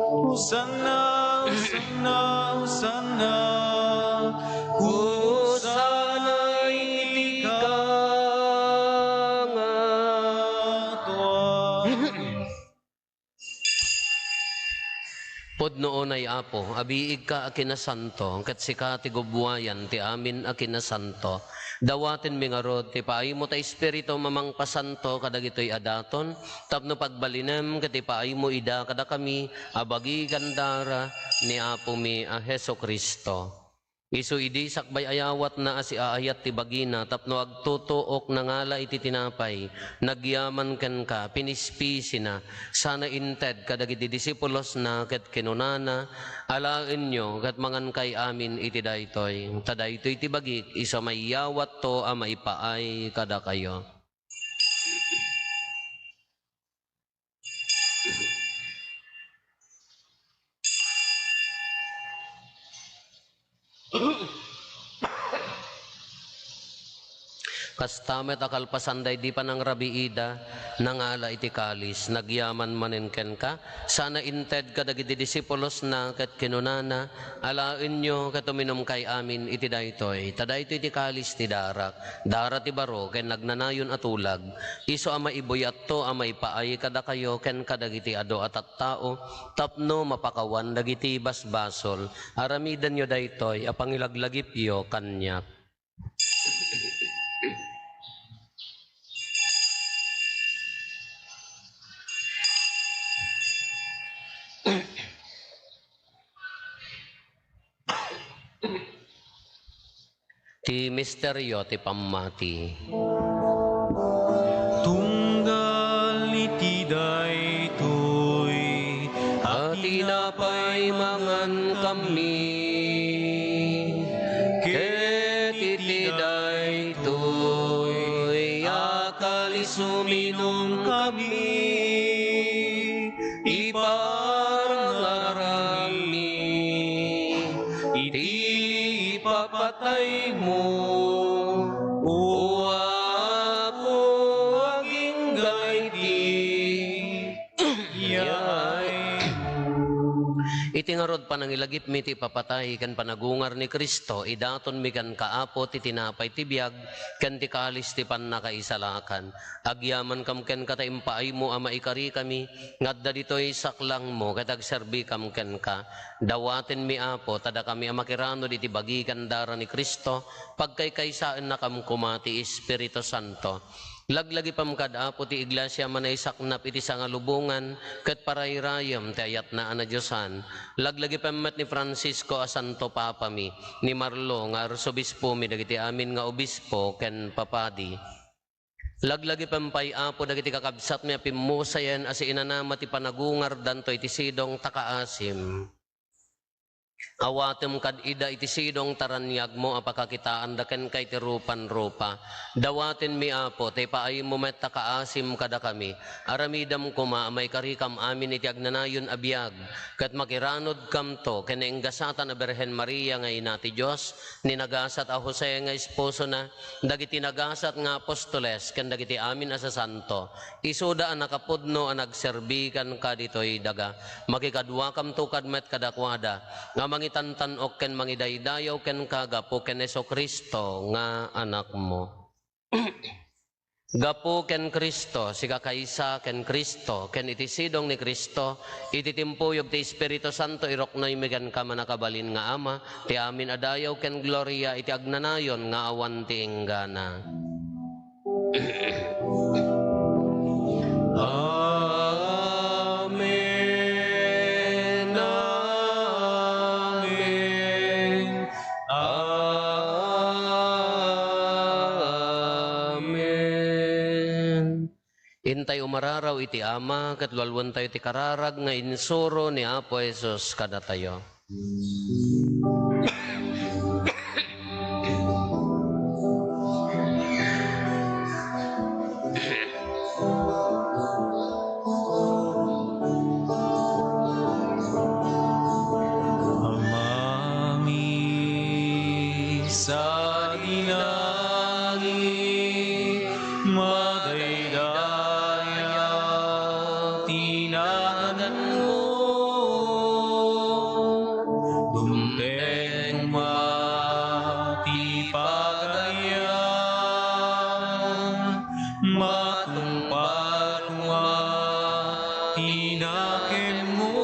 Hosanna, Hosanna, Hosanna. Hosanna iti kangatoan. Pudno unay, Apo, a biigka a kinasanto, ket sika ti gubbuayan ti amin a kinasanto. Dawatenmi ngarud ti paaymo ta Espiritu a mangpasanto kadagitoy a daton, tapno pagbalinem ket ipaaymo ida kadakami a bagi ken dara ni Apomi a Jesu-Cristo. Isu idi sakbay ayawatna a siaayat ti bagina tapno agtutuok, nangala iti tinapay, nagyaman kenka, pinispisina, sana inted kadagiti disipulosna ket kinunana, "Alaenyo ket mangankay amin iti daytoy, ta daytoy ti bagik isu a maiyawatto a maipaay kadakayo." Kasta met a kalpasan daydi panangrabiida, nangala iti kalis, nagyaman manen kenka, sana inted kadagiti disipulosna ket kinunana, "Alaenyo ket uminumkay amin iti daytoy, ta daytoy ti kalis ti darak, dara ti baro ken nagnanayon a tulag, isu a maibuyatto a maipaay kadakayo ken kadagiti adu a tattao tapno mapakawan dagiti basbasol. Aramidenyo daytoy a pangilaglagipyo kaniak." Ti misterio ti pammati. Tunggal iti daytoy a tinapay mangankami, ket iti daytoy a kalis uminumkami, iparangaranmi iti ipapataymo, O Apo, agingga iti yaaymo. Iti ngarud, panangilagipmi ti ipapatay ken panagungar ni Cristo, idatonmi kenka, Apo, ti tinapay ti biag ken ti kalis ti pannakaisalakan. Agyamankam kenka ta impaaymo a maikarikami nga adda ditoy saklangmo ket agserbikam kenka. Dawatenmi, Apo, ta dakami a makiranud iti bagi ken dara ni Cristo, pagkaykaysaennakam koma ti Espiritu Santo. Laglagipem kad, Apo, ti iglesia a manaysaknap iti sangalubongan ket parayrayem ti ayatna a nadiosan. Laglagipem met ni Francisco a Santo Papami, ni Marlo nga Arsobispomi, dagiti amin nga obispo ken papadi. Laglagipem pay, Apo, dagiti kakabsatmi a pimmusayen a siinanama ti panagungardanto iti sidong ta kaasim. Awatem kad ida iti sidong ta raniagmo a pakakitaanda kenka iti rupan-rupa. Dawatenmi, Apo, ta ipaaymo met ta kaasim kadakami. Aramidem koma a maikarikam amin iti agnanayon a biag, ket makiranudkamto ken nainggasatan a Birhen Maria nga Ina ti Dios, ni nagasat a Jose nga esposona, dagiti nagasat nga apostoles, ken dagiti amin a sasanto. Isuda a nakapudno a nagserbi kenka ditoy daga. Makikaduakamto kad met kadakuada nga mangitantan-ok ken mangidaydayaw kenka gapu ken Jesu-Cristo nga Anakmo. Gapu ken Cristo, sikakaysa ken Cristo, ken iti sidong ni Cristo, iti timpuyog ti Espiritu Santo, iruknoymi kenka, mannakabalin nga Ama, ti amin a dayaw ken gloria iti agnanayon nga awan ti inggana. Amen, amen, amen. Intay umararaw iti Ama, ket lualuentayo ti kararag nga insuro ni Apo Jesus kadatayo. Amami, sadi langit, madaydayaw ti naganmo. Dumteng koma ti pagarian, matungpal koma ti nakemmo.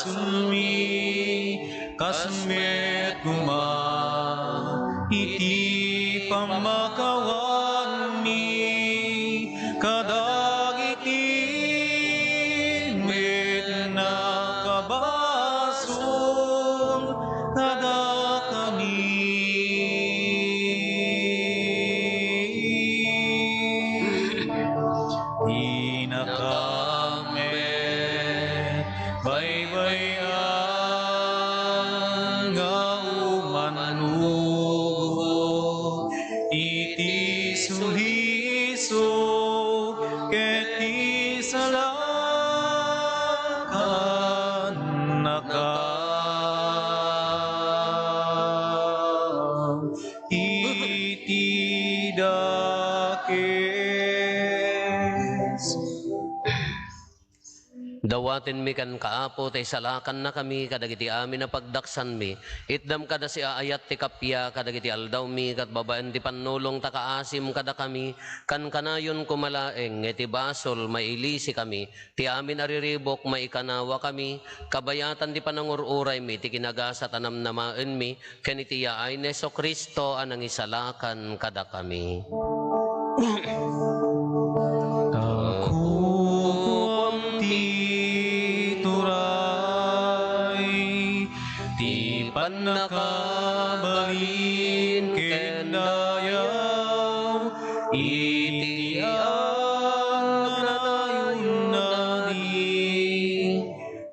basolmi, kas met koma iti pammakawanmi kadagiti met nakabasol kadakami. Dinakam met baybay-an nga umano iti suliso ket ti salakannakam iti dakes. Dawatenmi kenka, Apo, ta isalakannakami kadagiti amin a pagdaksanmi. Itdam kada siaayat ti kappia kadagiti aldawmi, ket babaen ti pannulong ta kaasim kadakami, kankanayon koma laeng nga iti basol, mailisikami, ti amin a riribuk, maikanawakami, kabayatan ti panangur-uraymi, ti kinagasat a namnamaenmi, ken iti yaay ni Jesu-Cristo a nangisalakan kadakami. Ta kukuam ti turay, ti pannakabalin ken dayaw, iti agnanayon a di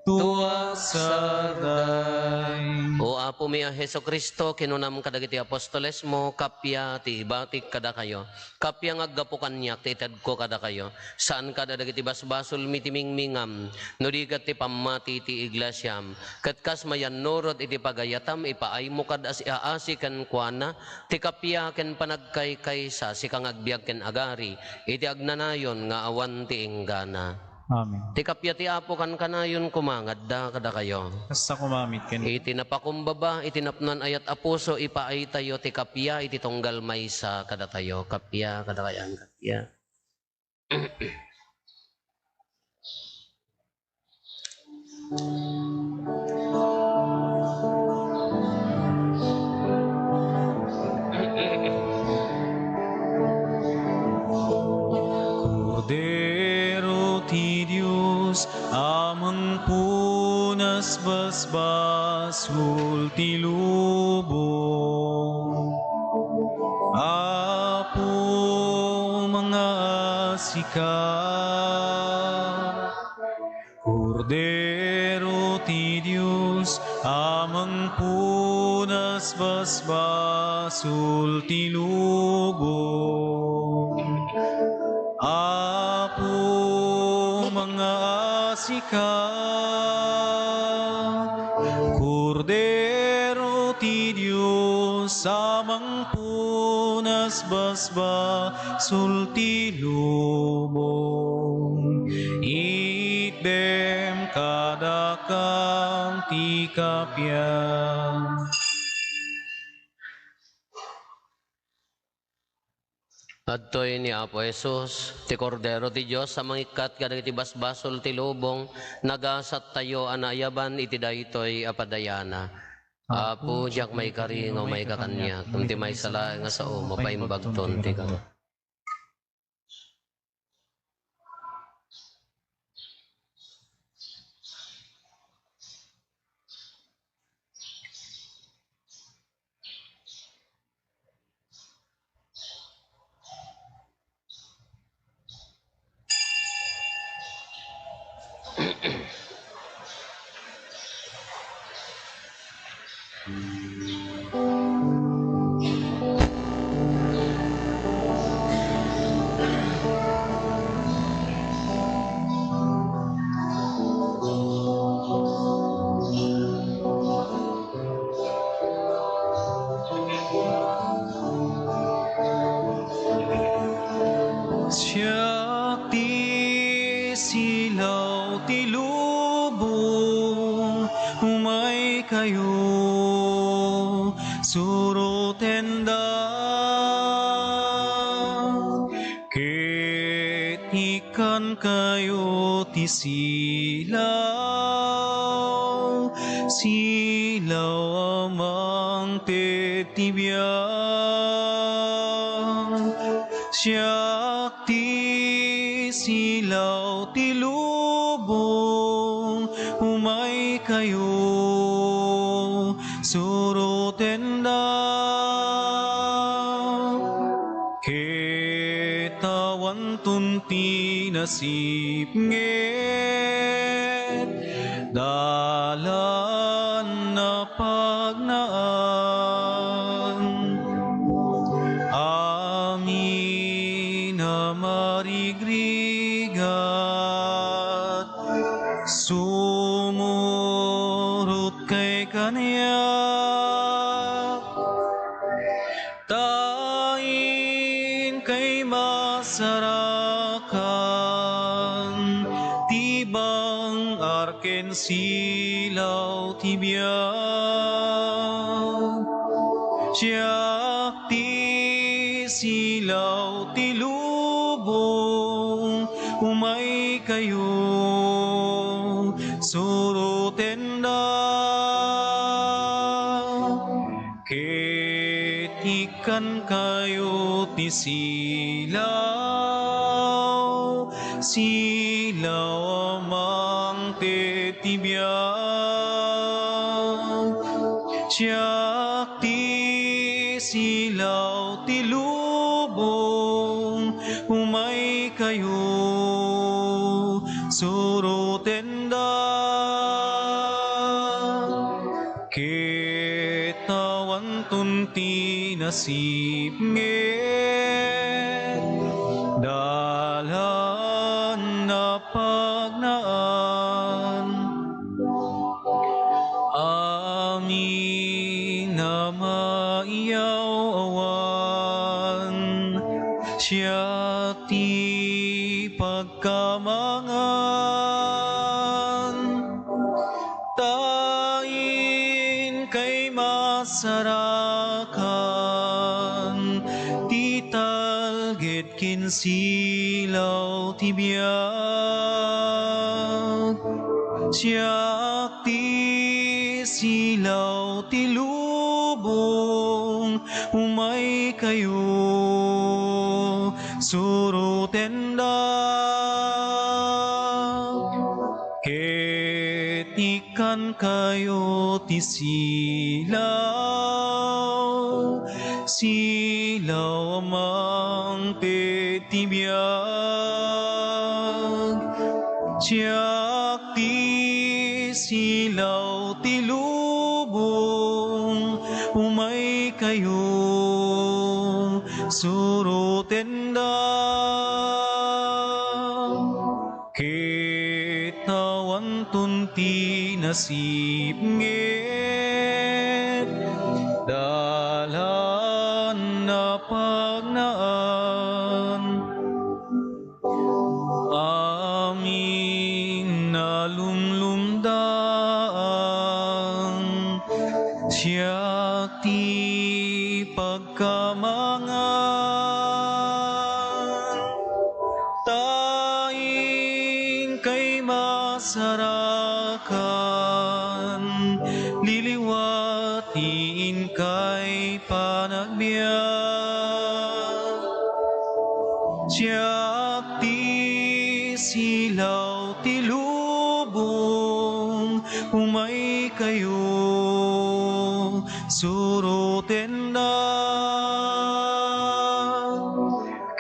tuaksarday. O Apomi a Jesu-Cristo, kinunam kadagiti apostolesmo, kappia ti ibatik kadakayo, kappia nga aggapu kaniak ti itedko kadakayo. Saan kada dagiti basbasolmi ti mingmingam, no di ket ti pammati ti iglesiam. Ket kas mayannurot iti pagayatam, ipaaymo kad a siaasi kenkuana ti kappia ken panagkaykaysa, sika nga agbiag ken agari iti agnanayon nga awan ti inggana. Amen. Ti kappia ti Apo kankanayon koma nga adda kadakayo. Kasta koma met kenka. Iti napakumbaba iti napnoan ayat a puso, ipaaytayo ti kappia iti tunggal maysa kadatayo. Kappia kadakayo, kappia. Kordero ti Dios a mangpunas basbasol ti lubong. Apo, mangaasika. Kordero ti Dios a mangpunas basbasol ti lubong. Apo, mangaasika. Kordero ti Dios a mangpunas basbasol ti lubong. Itdem kadakam ti kappia. Adtoy ni Apo Jesus, ti Kordero ti Dios a mangikkat kadagiti basbasol ti lubong, nagasattayo a naayaban iti daytoy a padayana. Apo, diak maikari nga umayka kaniak, ngem ti maysa laeng a sao, mapaimbagton ti kar- Siak ti silaw ti lubong, umaykayo, surotenda, ket ikkankayo ti silaw. Silaw a mangted ti biag, siak ti silaw ti lubong, umaykayo, surotendak. Ket awanton ti nasipnget, dalan a pagnaan. Amin a marigrigat, sumurotkay kaniak. Ta inkay masarakan, ti bang-ar ken silaw ti biag. Siak ti silaw ti lubong, umaykayo, surotendak. Ket ikkankayo ti silaw, silaw a mangted ti biag. Siak ti silaw ti lubong, umaykayo, surotendak. Ket awanton ti nasipnget, dalan a pagnaan. Amin a maiyaw-awan, siak ti pagkamangan. Ta inkay masarakan, ti talged ken silaw ti biag. Siak ti silaw ti lubong, umaykayo, surotendak. Ket ikkankayo ti silaw, silaw a mangted ti biag. Siak ti silaw ti lubong, umaykayo, surotendak. Ket awanton ti nasipnget, dalan a pagnaan. Amin a lumlumdaan, siak ti pagkamangan. Ta inkay masarakan, liliwa ti inkay panagbiag. Siak ti silaw ti lubong, umaykayo, surotendak.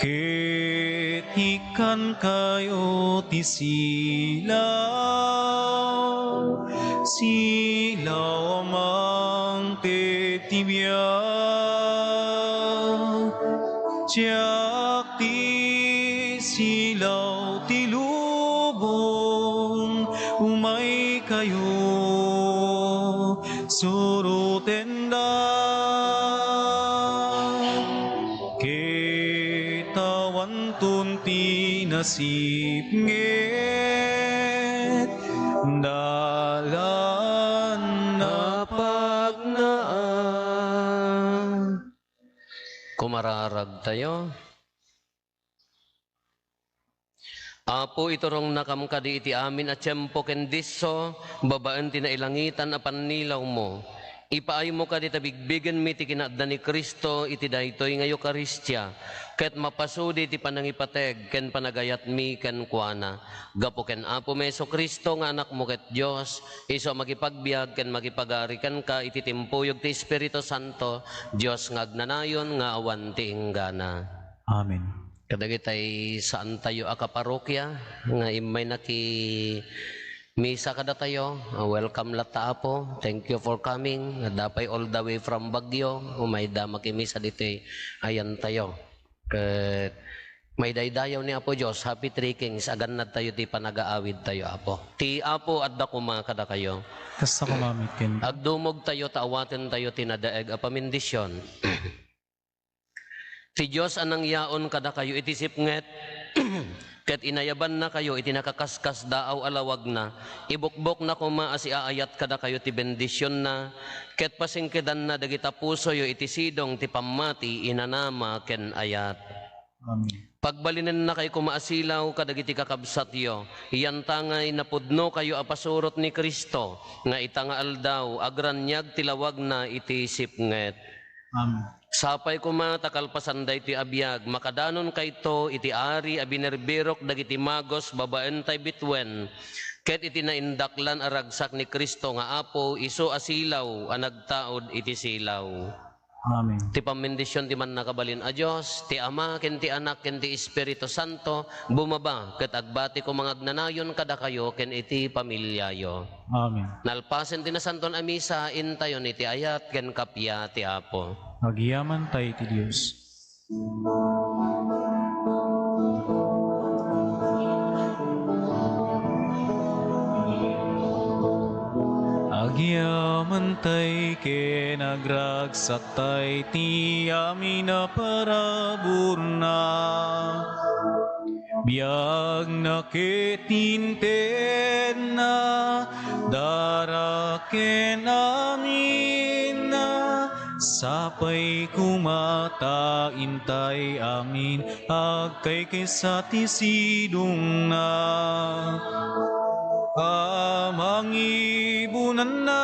Ket ikkankayo ti silaw, silaw a mangted ti biag. Siak ti silaw ti lubong, umaykayo, surotendak. Ket awanton ti nasipnget, dalan a pagnaan. Kumararag tayo. Apo, iturongnakam kadi iti amin a tiempo ken disso, babaen ti nailangitan a pannilawmo. Ipaaymo kadi ta bigbigenmi ti kinaadda ni Cristo iti daytoy nga Eukaristia, ket mapasudi ti panangipateg ken panagayatmi kenkuana. Gapu ken Apomi Jesu-Cristo nga Anakmo ket Dios, isu a makipagbiag ken makipagari kenka iti timpuyog ti Espiritu Santo, Dios nga agnanayon nga awan ti inggana. Amen. Kadagitay saantayo a kaparokia nga immay naki misa kadatayo, ah, welcome latta, Apo. Thank you for coming. Adda pay all the way from Baguio, umayda makimisa ditoy ayantayo. Ket maidaydayaw ni Apo Dios, happy Three Kings, agannadtayo ti panagaawidtayo, Apo. Ti Apo adda koma kadakayo. Kasta koma met ken. Agdumogtayo ta awatentayo ti nadaeg a pamendisyon. Ti Dios a nangyaon kadakayo iti sipnget, ket inayabannakayo iti nakaskaskasdaaw a lawagna, ibukbokna koma a siaayat kadakayo ti bendisionna, ket pasingkedanna dagita pusoyo iti sidong ti pammati, inanama, ken ayat. Amen. Pagbalinennakay koma a silaw kadagiti kakabsatyo, yantangay napudnokayo a pasurot ni Cristo, nga ita nga aldaw, agraniag ti lawagna iti sipnget. Amen. Sapay koma ta kalpasan daytoy a biag, makadanonkayto iti ari a binerbirok dagiti magos babaentay bituen, ket iti naindaklan a ragsak ni Cristo nga Apo, isu a silaw a nagtaud iti silaw. Amen. Ti pammendision ti Mannakabalin a Dios, ti Ama, ken ti Anak, ken ti Espiritu Santo, bumaba ket agbati koma nga agnanayon kadakayo ken iti familiayo. Amen. Nalpasen ti Nasanton a Misa, intayon iti ayat ken kappia ti Apo. Agyamantay iti Dios. Agyamantay ken agragsaktay ti amin a paraburna. Biagna ket intedna, dara ken aminna, sapay koma ta intay amin agkaykaysa ti sidongna. A mangibunanna